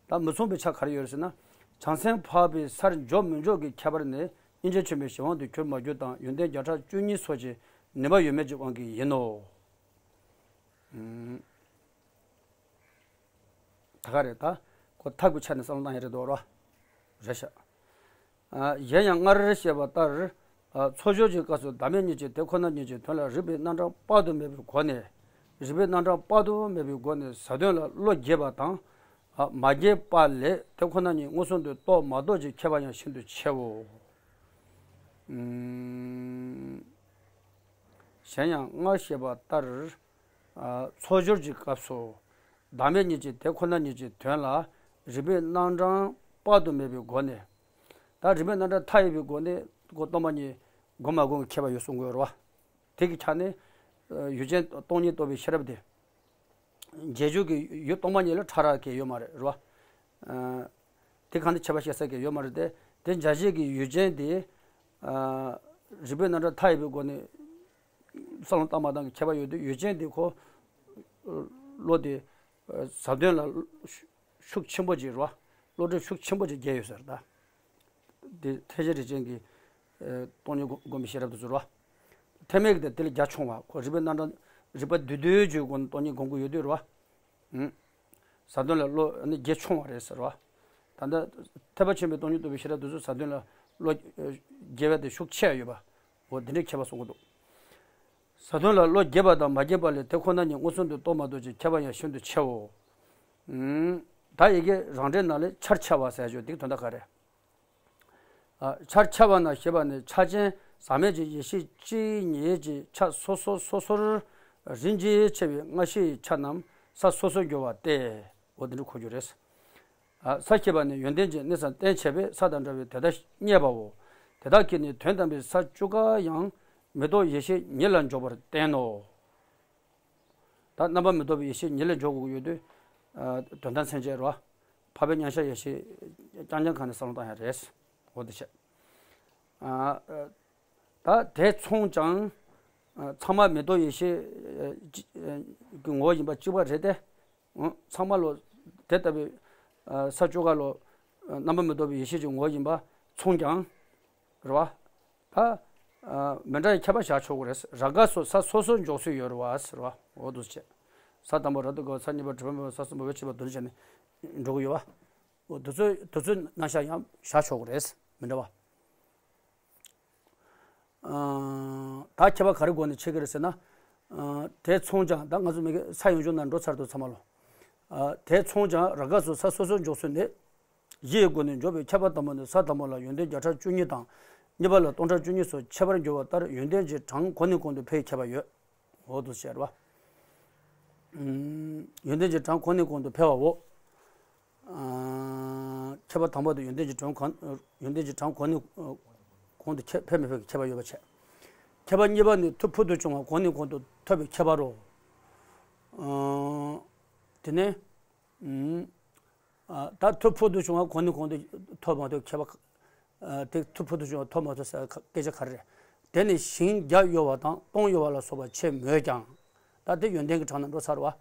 ད་མི་མཚུངས་པའི་ཆ་ག་རེ་ཡོད་རེད་ཟེར་ན། བྱང་སེམས་འཕགས་པའི་སར་འཇོག་མི་འཇོག་གི་ཁྱད་པར་ནི་སྙིང་རྗེ་ཆེན་པོའི་གཞན་དབང་དུ་གྱུར་མ་གྱུར་དང་ཡོན་ཏན་བརྒྱ་ཕྲག་བཅུ་གཉིས་སོགས་ཀྱི་ནུས་པ་ཡོད་མེད་ཀྱི་དབང་གིས་ཡིན་ནོ། ད་ག་རེད་ད། ཁོ་ཐབས་ཀྱི་ཆ་ནས་བསམ་བློ་བཏང་ཡ་རེད་འདུག་རོ། རེད་ཤག་གཞན་ཡང་སྔར་བཤད་པ་ལྟར། ཚོགས་སྦྱོར་གྱི་སྐབས་སུ་བདག་མེད་གཉིས་ཀྱི་དེ་ཁོ་ན་ཉིད་ཀྱི་དོན་ལ་རིགས་པའི་རྣམ་གྲངས་དཔག་ཏུ་མེད་པའི་སྒོ་ནས། རིགས་པའི་རྣམ་གྲངས་དཔག་ཏུ་མེད་པའི་སྒོ་ནས་ཟབ་དོན་ལ་བློ་རྒྱས་པ་དང་། མ་རྒྱས་པ་ལས་དེ་ཁོ་ན་ཉིད་མངོན་སུམ་དུ་རྟོགས་མ་རྟོགས་ཀྱི་ཁྱད་པར་ཡང་ཤིན་ཏུ་ཆེའོ། གཞན་ཡང་སྔར་བཤད་པ་ལྟར། ཚོགས་སྦྱོར་གྱི་སྐབས་སུ། བདག་མེད་གཉིས་ཀྱི་དེ་ཁོ་ན་ཉིད་ཀྱི་དོན་ལ་རིགས་པའི་རྣམ་གྲངས་དཔག་ཏུ་མེད་པའི་སྒོ་ནས། ད་རིགས་པའི་རྣམ་གྲངས་མཐའ་ཡས་པའི་སྒོ་ནས་ཁོ་སྟོང་པ་ཉིད་སྒོམ་མ་སྒོམ་གྱི་ཁྱད་པར་ཡོད་གསུང་གི་ཡོད་རེད་བ། དེ་གི་ཆ་ནས་ཡུལ་ཅན་སྟོང་ཉིད་རྟོགས་པའི་ཤེས་རབ་དེ། རྗེས་འཇུག་གི་ཡུལ་སྟོང་པ་ཉིད་ལས་ཕྲ་རགས་ཀྱི་ཡོད་མ་རེད་རེད་བ། དེ་གང་དུ་ཁྱད་པར་བཤད་ས་གི་ཡོད་མ་རེད་དེ། དེ་འཇལ་བྱེད་ཀྱི་ཡུལ་ཅན་དེ། རིགས་པའི་རྣམ་གྲངས་མཐའ་ཡས་པའི་སྒོ་ནས་བསམ་བློ་བཏང་མ་བཏང་གི་ཁྱད་པར་ཡོད་དུས་ཡུལ་ཅན་དེ་ཁོ་བློ་དེ་ཟབ་དོན་ལ་ཤུགས་ཆེན་པོ་ཅིག་རེད་བ། བློ་གྲོས་ཤུགས་ཆེན་པོ་ཅིག་རྒྱས་ཡོད་ཟེར་ད། དེ་ཐེག་ཆེན་རིགས་ཅན་གྱི་སྟོང་ཉིད་སྒོམ་པའི་ཤེས་རབ་དེ་ཚོ་རེད་བ། ཐེག་དམན་གྱི་དེ་དེ་ལས་རྒྱ་ཆུང་བ་ཁོ་རིགས་པའི་རྣམ་གྲངས་ རིག་པ་བསྡུས་བསྡུས་ཀྱི་སྒོ་ནས་སྟོང་ཉིད་སྒོམ་གྱི་ཡོད་དུས་རེད་བ། ཨུམ། བཟའ་དོན་ལ་བློ་ནི་བརྒྱ་ཆུང་བ་རེད་ཟེར་བ། ད་ལྟ་ཐེག་པ་ཆེན་པོའི་སྟོང་ཉིད་རྟོགས་པའི་ཤེས་རབ་དེ་ཚོ་བཟའ་དོན་ལ་བློ་རྒྱས་པ་དེ་ཤུགས་ཆེ་ཡོད་པ། འོ་འདི་འདྲའི་ཁྱད་པར་གསུང་གི་འདུག་བཟའ་དོན་ལ་བློ་རྒྱས་པ་དང་མ་རྒྱས་པ་ལས་དེ་ཁོ་ན་ཉིད་མངོན་སུམ་དུ་རྟོགས་མ་རྟོགས་ཀྱི་ཁྱད་པར་ཡང་ཤིན་ཏུ་ཆེའོ། ཨུམ། ད་ཡི་གེ་རང་འགྲེལ་ནང་ལས་ཆར་ཆ་བ་ཟེར་ཞོ་འདིའི་དོན་དག་ག་རེ། ཨ། ཆར་ཆ་བ་ན་ཞེས་པ་ནི་ཆ་ཅན་ཟག་མེད་ཀྱི་ཡེ་ཤེས་གཅིག་ཉིད་ཀྱི་ཆ་སོ་སོ་སོ་སོར་རིམ་གྱིས་ཕྱེ་བའི་སྔ་ཕྱི་ཡི་ཆ་རྣམས་ས་སོ་སོར་འགྱུར་བ་སྟེ། འོ་དེ་འདྲ་གོ་རྒྱུ་རེད། ཨ། ས་ཞེས་པ་ནི་ཡོན་ཏན་གྱི་གནས་སམ་རྟེན་བྱེད་པས་ས་དང་འདྲ་བའི་དེ་དག་རྙེད་པའོ། དེ་དག་གིས་ནི་དོན་དམ་པའི་ས་བཅུ་ཀ་ཡང་མི་རྟོག་ཡེ་ཤེས་ཉིད་ལ་འཇོག་པར་བསྟན་ནོ། ད་རྣམ་པ་མི་རྟོག་པའི་ཡེ་ཤེས་ཉིད་ལ་འཇོག་དགོས་ཀྱི་ཡོད་དུས། ཨ། དོན་དམ་སེམས་བསྐྱེད་རོ། འཕགས་པའི་མཉམ་གཞག་ཡེ་ཤེས་རྐྱང་རྐྱང་གང་ནས་བསམ་བློ་བཏང་ཡ་རེད། འོ་དེ་བྱས། ཨ། ད་དེ་མཚུངས་ཀྱང་། ཨ། ཚང་མ་མི་རྟོག་ཡེ་ཤེས། ཨ། ཅི། ཨ། གི་ངོ་བོ་ཡིན་པ་གཅིག་པ་རེད་དེ། ཨ། ཚང་མ་ལོ། དེ་ལྟ་བུའི། ཨ། ས་བཅུ་ཀ་ལོ། ཨ། རྣམ་པ་མི་རྟོག་པའི་ཡེ་ཤེས་ཀྱི་ངོ་བོ་ཡིན་པ་མཚུངས་ཀྱང་། རེད་བ། ད། ཨ། མི་འདྲ་བའི་ཁྱད་པར་བཞག་ཆོག་གི་རེད། ར་ག་སོགས་ས་སོ་སོར་འཇོག་སྲོལ་ཡོད་རེད་བ་ཟེར་བ། འོ་འདུག་སེ་བྱས། ས་དང་པོ་ར་ཏུ་ག་བ། ས་གཉིས་པ་གྲུ་པ་མེ་བ། ས་གསུམ་པ་བེ་ཆི་པ་འདུ་ནི་བྱས་ནས་འགྲོ་གི་ཡོད་བ། འོ་དེ་ཚོའི་དེ་ཚོའི་རྣམ་གཞག་ཡང་བཞག་ཆོག་གི་རེད། མི་འདྲ་བ། ཨ། ད་ཁྱད་པར་ག་རེ་སྒོ་ནས་ཕྱེ་གི་རེད་ཟེར་ན། ཨ། དེ་མཚུངས་ཀྱང་། ད་ང་ཚོ་མི་གི་ས་ཡོང་ཆུང་ན་འགྲོ་ཚར་དུ་ཚང་མ་ལོ། ཨ། དེ་མཚུངས་ཀྱང་ར་ག་སོགས་ས་སོ་སོར་འཇོག་སྲོལ་ནི། བཞི་ཡི་སྒོ་ནས་འཇོག་པའི་ཁྱད་པར་དང་པོ་ནི་ས་དང་པོ་ལ་ཡོན་ཏན་བརྒྱ་ཕྲག་བཅུ་གཉིས་དང་། གཉིས་པ་ལ་སྟོང་ཕྲག་བཅུ་གཉིས་སུ་ཕྱེ་བར་འགྱུར་བ་ལྟར་ཡོན་ཏན་གྱི་གྲངས་གོང་ནས་གོང་དུ་འཕེལ་བའི་ཁྱད་པར་ཡོད། འོ་དེ་བྱས་རེད་བ། ཨུམ། ཡོན་ཏན་གྱི་གྲངས་གོང་ནས་གོང་དུ་འཕེལ་བའོ། ཨ། ཁྱད་པར་དང་པོ་དེ་ཡོན་ཏན་གྱི་གྲངས་གོང་། ཡོན་ཏན་གྱི་གྲངས་གོང་ནས་གོང་དུ་ཁྱད། འཕེལ་མི་འཕེལ་གྱི་ཁྱད་པར་ཡོད་པ་བྱས། ཁྱད་པར་གཉིས་པ་ནི་མཐུ་ཕུལ་དུ་བྱུང་བ་གོང་ནས་གོང་དུ་ཐོབ་པའི་ཁྱད་པར་རོ། ཨ། དེ་ནས། ཨུམ། ཨ། ད་མཐུ་ཕུལ་དུ་བྱུང་བ་གོང་ནས་གོང་དུ་ཐོབ་མ་ཐོབ་ཁྱད་པར། ཨ། དེ་མཐུ་ཕུལ་དུ་བྱུང་བ་ཐོབ་མ་ཐོབ་ཟེར་བ་སྐད་ཆ་ག་རེ་རེད། དེ་ནི་ཞིང་བརྒྱ་གཡོ་བ་དང་སྟོང་གཡོ་བ་ལ་སོགས་པ་ཆེ་མོད་ཀྱང་། ད་དེ་ཡོན་ཏན་གྱི་གྲངས་ནང་འགྲོ་ཚར་བ།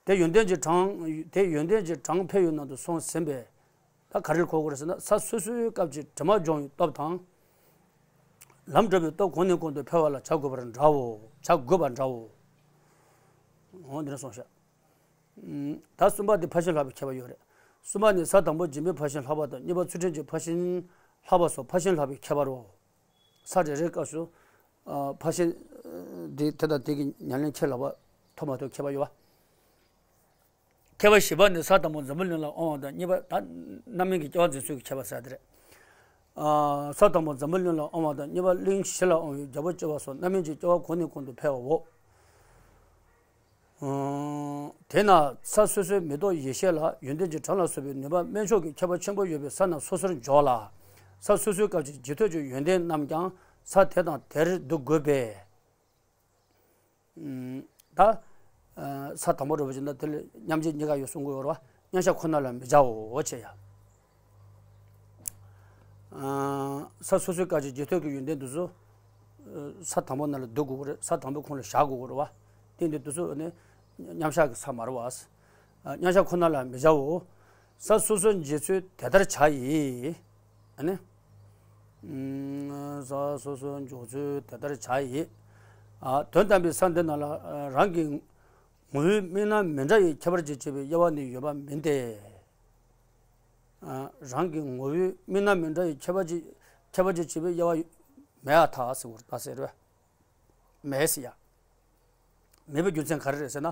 དེ་ཡོན་ཏན་གྱི་གྲངས། དེ་ཡོན་ཏན་གྱི་གྲངས་འཕེལ་བའི་ནང་དུ་སོང་ཟིན་པས། ད་ག་རེ་ལ་གོ་དགོས་རེད་ཟེར་ན། ས་སོ་སོའི་སྐབས་ཀྱི་དྲི་མ་སྦྱོང་བའི་སྟོབས་དང་། ལམ་འགྲོ་བའི་སྟོབས་གོང་ནས་གོང་དུ་འཕེལ་བ་ལ་བྱ་དགོས་པར་འདྲའོ། བྱ་དགོས་པ་འདྲའོ། འོ་འདི་འདྲ་སོང་ཤག་ད་གསུམ་པ་དེ་ཕར་ཕྱིན་ལྷག་པའི་ཁྱད་པར་ཡོད་རེད། གསུམ་པ་ནི་ས་དང་པོ་སྦྱིན་པའི་ཕར་ཕྱིན་ལྷག་པ་དང་། གཉིས་པ་ཚུལ་ཁྲིམས་ཀྱི་ཕར་ཕྱིན་ལྷག་པ་སོགས་ཕར་ཕྱིན་ལྷག་པའི་ཁྱད་པར་རོ། ས་རེ་རེའི་སྐབས་སུ། ཨ། ཕར་ཕྱིན། དེ་དེ་དང་དེ་གི་ཉམས་ལེན་ཁྱད་ལ་བ་ཐོབ་མ་ཐོབ་ཁྱད་པར་ཡོད་བ། ཁྱད་པར་བཞི་པ་ནི་ས་དང་པོ་འཛམ་བུ་གླིང་ལ་དབང་བ་དང་། གཉིས་པ་ད་རྣམ་སྨིན་གྱི་སྐྱེ་བ་འཛིན་ཚུལ་གྱི་ཁྱད་པར་ཟེར་དེ་རེད། ཨ། ས་དང་པོ་འཛམ་བུ་གླིང་ལ་དབང་བ་དང་། གཉིས་པ་གླིང་བཞི་ལ་དབང་བའི་རྒྱལ་པོ་སྐྱེ་བ་སོགས་རྣམ་སྨིན་གྱི་སྐྱེ་བ་གོང་ནས་གོང་དུ་འཕེལ་བའོ། ཨང་། དེས་ན་ས་སོ་སོའི་མི་རྟོག་ཡེ་ཤེས་ལ་ཡོན་ཏན་གྱི་གྲངས་ལ་སོགས་པའི་ནུས་པ་དམན་མཆོག་གི་ཁྱད་པར་ཆེན་པོ་ཡོད་པའི་ས་རྣམས་སོ་སོར་འཇོག་ལ། ས་སོ་སོའི་སྐབས་ཀྱི་རྗེས་ཐོབ་ཀྱི་ཡོན་ཏན་རྣམས་ཀྱང་ས་དེ་དང་དེར་འདུ་དགོས་པས། ཨང་། ད། ཨ། ས་དང་པོ་རེད་པ་ཅིག་ན་དེ་ལ་མཉམ་རྗེས་གཉིས་ཀ་ཡོད་གསུང་གི་ཡོད་རེད་བ། མཉམ་གཞག་ཁོ་ན་ལ་མི་བྱའོ་ཅེས་ཡ། ཨ། ས་སོ་སོའི་སྐབས་ཀྱི་རྗེས་ཐོབ་ཀྱི་ཡོན་ཏན་དེ་ཚོ། ཨ། ས་དང་པོ་ནང་ལ་འདུ་དགོས་ཀྱི་རེད། ས་དང་པོའི་ཁོངས་ལ་བཞག་དགོས་ཀྱི་རེད་བ། དེ་འདི་དེ་ཚོ་ནི་མཉམ་གཞག་གི་ས་མ་རེད་བ། ཨ། མཉམ་གཞག་ཁོ་ན་ལ་མི་བྱའོ། ས་སོ་སོར་འཇོག་ཚུལ་དེ་ལྟར་བྱ་ཡི། ཨ་ནི། ཨུམ། ས་སོ་སོར་འཇོག་ཚུལ་དེ་ལྟར་བྱ་ཡི། ཨ། དོན་དམ་པའི་ས་འདི་རྣམས་ལ་རང་གི་ངོ་བོའི་དམིགས་རྣམ་མི་འདྲ་བའི་ཁྱད་པར་གྱིས་བྱས་པའི་དབྱེ་བ་ནི་ཡོད་པ་མིན་ཏེ། ཨ། རང་གི་ངོ་བོའི་དམིགས་རྣམ་མི་འདྲ་བའི་ཁྱད་པར་གྱིས། ཁྱད་པར་གྱིས་བྱས་པའི་དབྱེ་བ་མེད་པར་ཐལ་ཟེར་བ་རེད། ད་ཟེར་བས། མེད་ཟེར་ཡ། མེད་པའི་རྒྱུ་མཚན་ག་རེ་རེད་ཟེར་ན།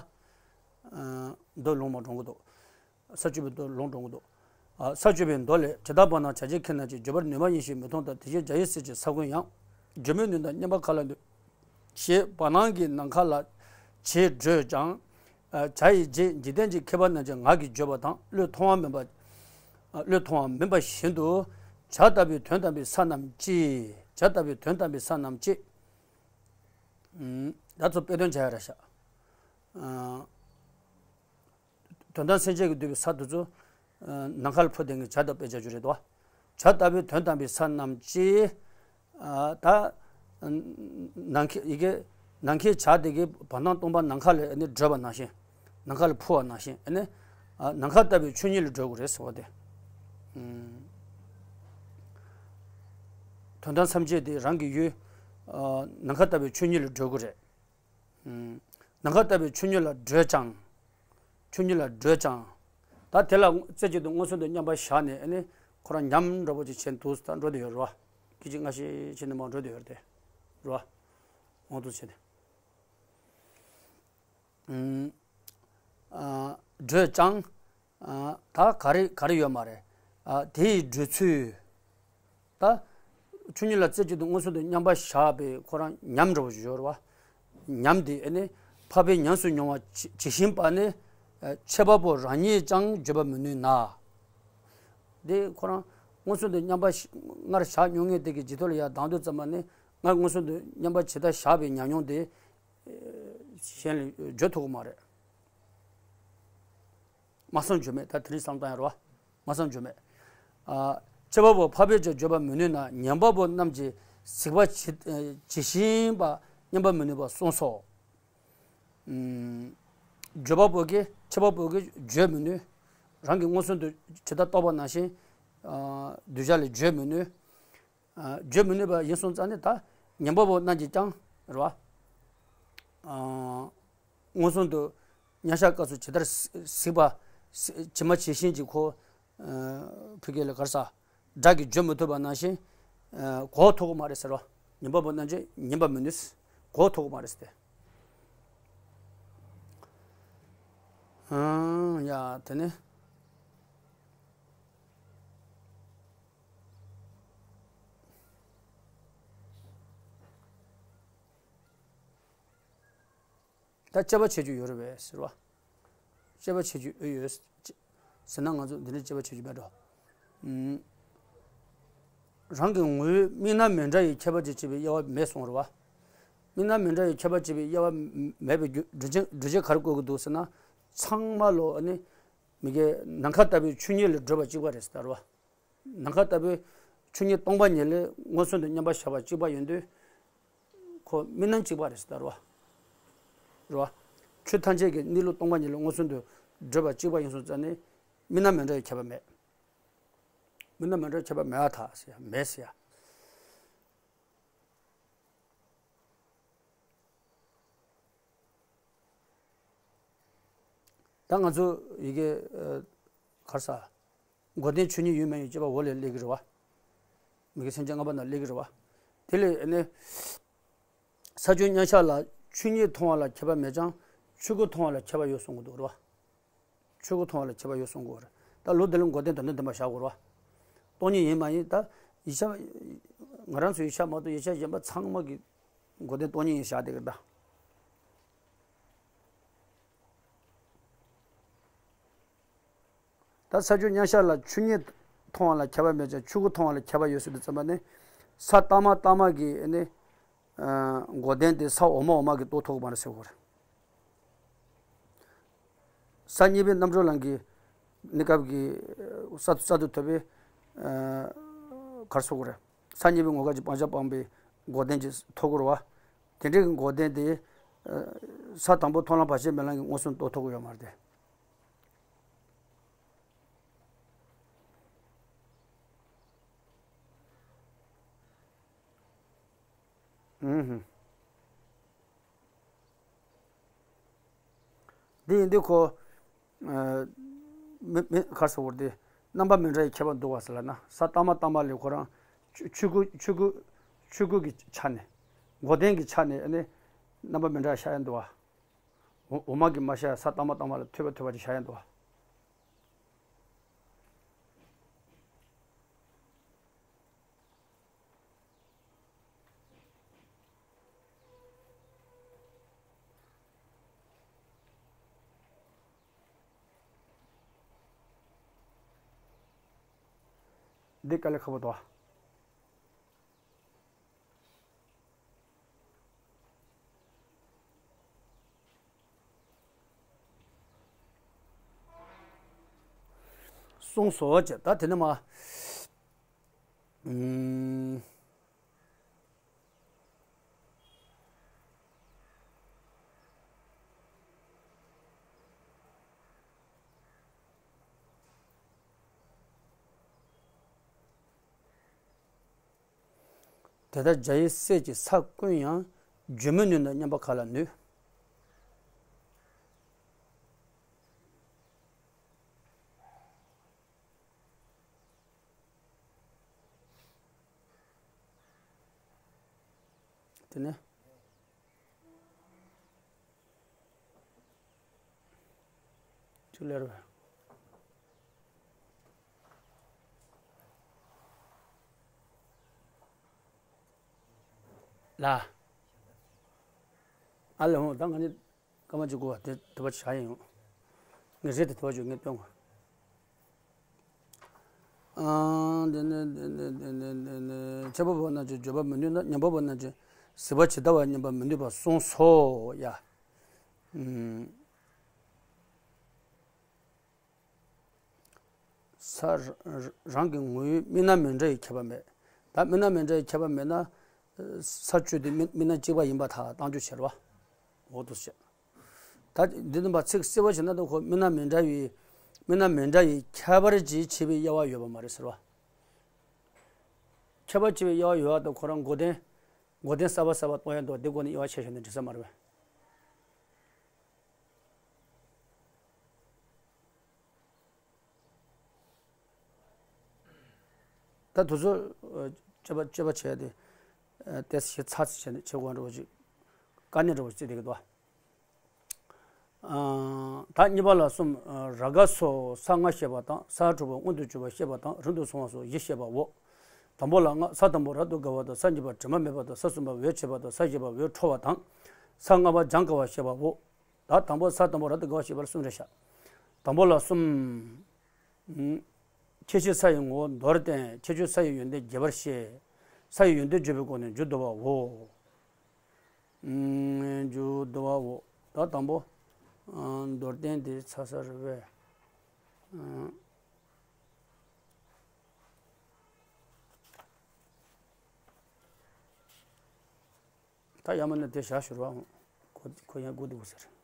ཨ། མདོ་ལུང་མ་འགྲོ་གི་འདུག་ས་བཅུ་པའི་མདོ་ལུང་འགྲོ་གི་འདུག་ཨ། ས་བཅུ་པའི་མདོ་ལས། ཇི་ལྟ་བ་ན་བྱ་བྱེད་ཁེ་ན་ཅིག་བརྗོད་པར་ནུས་པ་ཡིན་ཞེས་མི་མཐོང་སྟེ། དེ་བཞིན་རྒྱ་ཡི་གསེར་གྱི་ས་བོན་ཡང་། བརྗོད་མི་ནུས་ན་མཉན་པ་ག་ལ་ནུས། ཞེས་བར་སྣང་གི་ནམ་མཁའ་ལ་བྱེད་བགྲོད་ཀྱང་། ཨ། བྱ་ཡི་རྗེས་འཇིག་རྟེན་གྱི་མཁས་པ་རྣམས་ཀྱིས་ངག་གིས་བརྗོད་པ་དང་བློས་མཐོང་བ་མིན་པ། ཨ། བློས་མཐོང་བ་མིན་པ་བཞིན་དུ། བྱ་ལྟ་བུའི་དོན་དམ་པའི་ས་རྣམས་ཀྱིས། བྱ་ལྟ་བུའི་དོན་དམ་པའི་ས་རྣམས་ཀྱིས། ཨུམ། ད་ཚོ་དཔེ་དོན་བྱ་ཡ་ར་ཤ། ཨ། དོན་དམ་སེམས་ཅན་གྱིས་བསྡུས་པའི་ས་དེ་ཚོ། ཨ། ནམ་མཁའ་ལ་འཕུར་ལྡིང་གི་བྱ་དང་དཔེ་བྱ་རྒྱུ་རེད་དོ། བྱ་ལྟ་བུའི་དོན་དམ་པའི་ས་རྣམས་ཀྱིས། ཨ། ད་ནམ་མཁའི། ཡི་གེ་ནམ་མཁའི་བྱ་དེ་གི་བར་སྣང་སྟོང་པ་ནམ་མཁའ་ལ་ནི་བགྲོད་པ་ནང་བཞིན། ནམ་མཁའ་ལ་འཕུར་བ་ནང་བཞིན་ནི། ཨ། ནམ་མཁའ་ལྟ་བུའི་ཆོས་ཉིད་ལ་བགྲོད་དགོས་རེད་ཟེར་བ་དེ། ཨུམ། དོན་དམ་སེམས་ཅན་དེ་རང་གི་ཡུལ། ཨ། ནམ་མཁའ་ལྟ་བུའི་ཆོས་ཉིད་ལ་བགྲོད་དགོས་རེད། ཨུམ། ནམ་མཁའ་ལྟ་བུའི་ཆོས་ཉིད་ལ་བགྲོད་ཀྱང་། ཆོས་ཉིད་ལ་བགྲོད་ཀྱང་། ད་དེ་ལ་རྩེ་གཅིག་ཏུ་མངོན་སུམ་དུ་མཉམ་པར་བཞག་ནས་ཨ་ནི་ཁོ་རང་ཉམས་འདྲ་པོ་ཅིག་བྱས་འདུག་ད་འགྲོ་བསྡད་ཡོད་རེད་བ། སྐད་ཅིག་སྔ་ཕྱི་བྱས་ནས་མར་འགྲོ་བསྡད་ཡོད་རེད་དེ། རེད་བ། འོང་དུ་བྱས་ནས། ཨ་བགྲོད་ཀྱང་། ཨ་ད་ག་རེ་ག་རེ་ཡོད་མ་རེད། ཨ་དེ་ཡི་བགྲོད་ཚུལ། ད་ཆོས་ཉིད་ལ་རྩེ་གཅིག་ཏུ་མངོན་སུམ་དུ་མཉམ་པར་བཞག་པའི་ཁོ་རང་ཉམས་འདྲ་པོ་ཞིག་ཡོད་རེད་བ། ཉམས་དེ་ཨ་ནི་འཕགས་པས་ཉམས་སུ་མྱོང་བ་ཇི་ཇི་བཞིན་པ་ནི། ཨ་འཆད་པ་པོ་རང་ཉིད་ཀྱང་བརྗོད་པར་མི་ནུས་ན། དེ་ཁོ་རང་མངོན་སུམ་དུ་མཉམ་པར་ཞི་སྔར་བཞག་མྱོང་མཁན་དེ་གི་རྗེས་ཐོག་ལ་ཡར་ལྡང་དུས་ཙམ་པ་ནི་སྔར་མངོན་སུམ་དུ་མཉམ་པར་ཇི་ལྟར་བཞག་པའི་ཉམས་མྱོང་དེ་གཞན་ལ་བརྗོད་ཐུབ་ཀྱི་མ་རེད། སྨྲ་བསམ་བརྗོད་མེད། ད་དེ་རིང་བསམ་བཏང་ཡ་རེད་བ། སྨྲ་བསམ་བརྗོད་མེད། ཨ་འཆད་པ་པོ་འཕགས་པས་ཀྱང་བརྗོད་པར་མི་ནུས་ན། ཉན་པ་པོ་རྣམས་ཀྱིས་གཟིགས་པ་ཇི་ཇི་བཞིན་པ་མཉན་པར་མི་ནུས་པར་གསུངས་སོ། ཨུམ། བརྗོད་པ་པོ་གིས་འཆད་པ་པོ་གིས་བརྗོད་མི་ནུས། རང་གིས་མངོན་སུམ་དུ་ཇི་ལྟར་རྟོགས་པ་ནང་བཞིན། ཨ་གདུལ་བྱ་ལ་བརྗོད་མི་ནུས། ཨ་བརྗོད་མི་ནུས་པ་ཡིན་སོང་ཙང་ནི་ད་ཉན་པ་པོ་རྣམས་ཀྱིས་ཀྱང་རེད་བ། ཨ་མངོན་སུམ་དུ་མཉན་བྱ་སྐབས་སུ་ཇི་ལྟར་གཟིགས་པ་ཇི་མ་ཇི་བཞིན་གྱི་ཁོ། ཨ་ཕ་གི་ལ་ག་རེ་ཟ། སྒྲ་གིས་བརྗོད་མི་ཐུབ་པ་ནང་བཞིན། ཨ་གོ་ཐུབ་ཀྱི་མ་རེད་ཟེར་བ། ཉན་པ་པོ་རྣམས་ཀྱིས་ཉན་པར་མི་ནུས། གོ་ཐུབ་ཀྱི་མ་རེད་ཟེར་ཏེ། ཨང་ཡ་དེ་ནི། ད་དཔྱད་པ་བྱེད་རྒྱུ་ཡོད་རེད་པས་ཟེར་བ། དཔྱད་པ་བྱེད་རྒྱུ་ཨེ་ཡོད་ཟེར་ན། ང་ཚོ་འདི་འདྲའི་དཔྱད་པ་བྱེད་རྒྱུ་མེད་འགྲོ། ཨུམ། རང་གི་ངོ་བོས་དམིགས་རྣམ་མི་འདྲ་བའི་ཁྱད་པར་ཅན་བྱེད་པའི་དབྱེ་བ་མེད་གསུངས་རེད་བ། དམིགས་རྣམ་མི་འདྲ་བའི་ཁྱད་པར་བྱེད་པའི་དབྱེ་བ་མེད་པའི་རྒྱུ་འགྲེལ་བྱེད་འགྲེལ་བྱེད་ག་རེ་བཀོད་ཀྱི་འདུག་ཟེར་ན། ཚང་མ་ལོ་ཨ་ནི་མི་དགེ་ནམ་མཁའ་ལྟ་བུའི་ཆོས་ཉིད་ལ་བགྲོད་པ་གཅིག་པ་རེད་ཟེར་བ། ནམ་མཁའ་ལྟ་བུའི་ཆོས་ཉིད་སྟོང་པ་ཉིད་ལ་མངོན་སུམ་དུ་མཉམ་པར་བཞག་པ་གཅིག་པ་ཡིན་དུས། ཁོ་དམིགས་རྣམ་གཅིག་པ་རེད་ཟེར་བ། རེད་བ། ཆོས་ཐམས་ཅད་ཀྱི་གནས་ལུགས་སྟོང་པ་ཉིད་ལ་མངོན་སུམ་དུ་བགྲོད་པ་གཅིག་པ་ཡིན་སོང་ཙང་ནི་དམིགས་རྣམ་མི་འདྲ་བའི་ཁྱད་པར་མེད། དམིགས་རྣམ་མི་འདྲ་བའི་ཁྱད་པར་མེད་པར་ཐལ་ཟེར་ཡ་མེད་ཟེར་ཡ། ད་ང་ཚོ་ཡི་གེ་ཨ་ག་རེ་ཟ། མགོ་ལྡན་ཆོས་ཉིད་ཡོད་མེད་ཡོད་དཔྱད་པ་འོག་ལ་སླེབས་ཀྱི་རེད་བ། མི་དགེ་སེམས་བསྐྱེད་ལྔ་པ་ནང་སླེབས་ཀྱི་རེད་བ། དེ་ལས་ནི། ས་བཅུ་མཉམ་གཞག་ལ་ཆོས་ཉིད་མཐོང་བ་ལ་ཁྱད་པར་མེད་ཀྱང་ཆོས་སྐུ་མཐོང་བ་ལ་ཁྱད་པར་ཡོད་གསུང་གི་འདུག་རེད་བ། ཆོས་སྐུ་མཐོང་བ་ལ་ཁྱད་པར་ཡོད་གསུང་གི་རེད། ད་ལོ་འདི་ལ་མགོ་ལྡན་དོན་དམ་བདེན་པ་བཞག་དགོས་རེད་བ། སྟོང་ཉིད་ཡིན་མ་ཡིན་ད། ཡིག་ཆ། ང་རང་ཚོའི་ཡིག་ཆ་མ་གཏོགས་ཡིག་ཆ་གཞན་པ་ཚང་མ་གི་མགོ་ལྡན་སྟོང་ཉིད་ཡིན་བཞག་བསྡད་ཀྱི་རེད་ད། ད་ས་བཅུ་མཉམ་གཞག་ལ་ཆོས་ཉིད་མཐོང་བ་ལ་ཁྱད་པར་མེད་ཀྱང་ཆོས་སྐུ་མཐོང་བ་ལ་ཁྱད་པར་ཡོད་ཟེར་དུས་ཙམ་པ་ནི། ས་ལྟག་མ་ལྟག་མ་གི་ནི། ཨ་མགོ་ལྡན་དེ་ས་འོག་མ་འོག་མ་གི་རྟོགས་ཐུབ་ཀྱི་མ་རེད་ཟེར་དགོས་རེད། ས་གཉིས་པའི་རྣམ་གྲོལ་ལམ་གྱི་གནས་སྐབས་ཀྱི་ས་ས་དུ་ཐོབ་པའི་ཨ་གར་སོགས་དགོས་རེད། ས་གཉིས་པའི་ངོ་སྐལ་གྱི་སྤང་བྱ་སྤངས་པའི་མགོ་ལྡན་གྱི་ཐོབ་དགོས་རེད་བ། དེ་འདྲའི་གི་མགོ་ལྡན་དེ་ཨ་ས་དང་པོ་མཐོང་ལམ་བར་ཆད་མེད་ལམ་གྱི་མངོན་སུམ་རྟོགས་ཐུབ་ཀྱི་ཡོད་མ་རེད་དེ། ཨུ་ཧུ། འདི་ཡིན་དུས་ཁོ། ཨ་མི་མི་ག་རེ་ཟེར་དགོས་རེད་དེ། རྣམ་པ་མི་འདྲ་བའི་ཁྱད་པར་འདུག་བ་ཟེར་ལབ་ན། ས་ལྟག་མ་ལྟག་མ་ལས་ཁོ་རང་ཆོས་ཆོས་སྐུ་ཆོས་སྐུ་ཆོས་སྐུ་གི་ཆ་ནས། མགོ་ལྡན་གྱི་ཆ་ནས་ཨ་ནི་རྣམ་པ་མི་འདྲ་བ་ཤར་ཡ་འདུག་བ། འོ་འོག་མ་གི་མ་ཤར་ཡ་ས་ལྟག་མ་ལྟག་མ་ལ་ཐོད་པ་ཐོད་པ་ཅིག་ཤར་ཡ་འདུག་བ། འདི་དཀའ་ལས་ཁག་པོ་འདུག་བ། གསུངས་སོ་ཅེས། ད་དེ་ནས་མ། ཨུམ། དེ་ལྟར་བྱ་བའི་སྲིད་ཀྱི་ས་ཀུན་ཡང་། བརྗོད་མི་ནུས་ན་མཉམ་པ་ག་ལ་ནུས། དེ་ནས་ཅིག་ལེར་བས། ལ། ཨ་ལེ་ཧོ། ད་ང་ནི་སྐར་མ་གཅིག་སྐོར་བ་དེ་དེ་བ་བྱ་ཡིན་ཡོང་། ངས་རེད་དེ་དེ་བ་བརྗོད་ངས་སྟོན་དགོས། ཨང་། དེ་ནས་དེ་ནས་དེ་ནས་དེ་ནས་ཁྱད་པར་བབ་ན་ཅི། བརྗོད་པ་མི་ནུས་ན། ཉམས་པ་བབ་ན་ཅི། གཟིགས་པ་ཇི་ལྟ་བ་མཉམ་པར་མི་ནུས་པ་གསུངས་སོ་ཡ། ཨུམ། ས་ར་རང་གི་ངོ་བོའི་དམིགས་རྣམ་མི་འདྲ་བའི་ཁྱད་པར་མེད། ད་དམིགས་རྣམ་མི་འདྲ་བའི་ཁྱད་པར་མེད་ན། ས་བཅུ་དེ་དམིགས་དམིགས་རྣམ་གཅིག་པ་ཡིན་པར་ཐལ། རྟགས་འཇུག་བྱེད་རོགས། འོ་འདུག་སེ་བྱས། ད་འདི་ནི་མ་ཚིག་གསལ་བོ་བྱས་ན་ད་ཁོ་དམིགས་རྣམ་མི་འདྲ་བའི་དམིགས་རྣམ་མི་འདྲ་བའི་ཁྱད་པར་གྱིས་ཕྱེ་བའི་དབྱེ་བ་ཡོད་པ་མ་རེད་ཟེར་བ། ཁྱད་པར་ཕྱེ་བའི་དབྱེ་བ་ཡོད་པ་དང་ཁོ་རང་མགོ་རྟིང་མགོ་རྟིང་གསར་པ་གསར་པ་གཏོང་ཡ་འདུག་འདི་སྒོ་ནས་དབྱེ་བ་ཕྱེ་ཤོག་ནས་འགྲིག་ས་མ་རེད་པས། ད་དུས་ཚོད་སྤྱོད་པ་སྤྱོད་པ་བྱས་ཏེ་ཏོག་ཙམ་ཞིག་ཚ་ཚ་བྱས་ནས་བྱེད་དགོས་འདྲ་བོ་ཅིག་དཀའ་གནད་འདྲ་བོ་ཅིག་བརྩི་བསྡད་ཀྱི་འདུག་ཨ། ད་གཉིས་པ་ལ་གསུམ། ར་ག་སོགས་ས་ལྔ་བཤད་པ་དང་། ས་དྲུག་པ་མངོན་དུ་གྱུར་པ་བཤད་པ་དང་། རིང་དུ་སོང་བ་སོགས་བཞི་བཤད་པའོ། དང་པོ་ལ་ལྔ། ས་དང་པོ་རབ་ཏུ་དགའ་བ་དང་། ས་གཉིས་པ་དྲི་མ་མེད་པ་དང་། ས་གསུམ་པ་འོད་ཆེས་པ་དང་། ས་བཞི་པ་འོད་འཕྲོ་བ་དང་། ས་ལྔ་པ་སྦྱང་དཀའ་བ་བཤད་པའོ། ད་དང་པོ་ས་དང་པོ་རབ་ཏུ་དགའ་བ་བཤད་པ་ལ་གསུམ་རེད་ཤག་དང་པོ་ལ་གསུམ། ཨུམ། ཁྱད་ཆོས་ས་ཡི་ངོ་བོ་མདོར་བསྟན། ཁྱད་ཆོས་ས་ཡི་ཡོན་ཏན་རྒྱས་པར་བཤད། ས་ཡི་ཡོན་ཏན་བརྗོད་པའི་སྒོ་ནས་མཇུག་བསྡུ་བའོ། ཨུམ། མཇུག་བསྡུ་བའོ། ད་དང་པོ། ཨ། མདོར་བསྟན་དེ་ཚ་ས་རེད་པས། ཨ། ད་ཡ་མ་ན་དེ་བཞག་ཞུ་རོགས། ཁོ་ཁོ་ཡང་སྒུག་འདུག་ཟེར།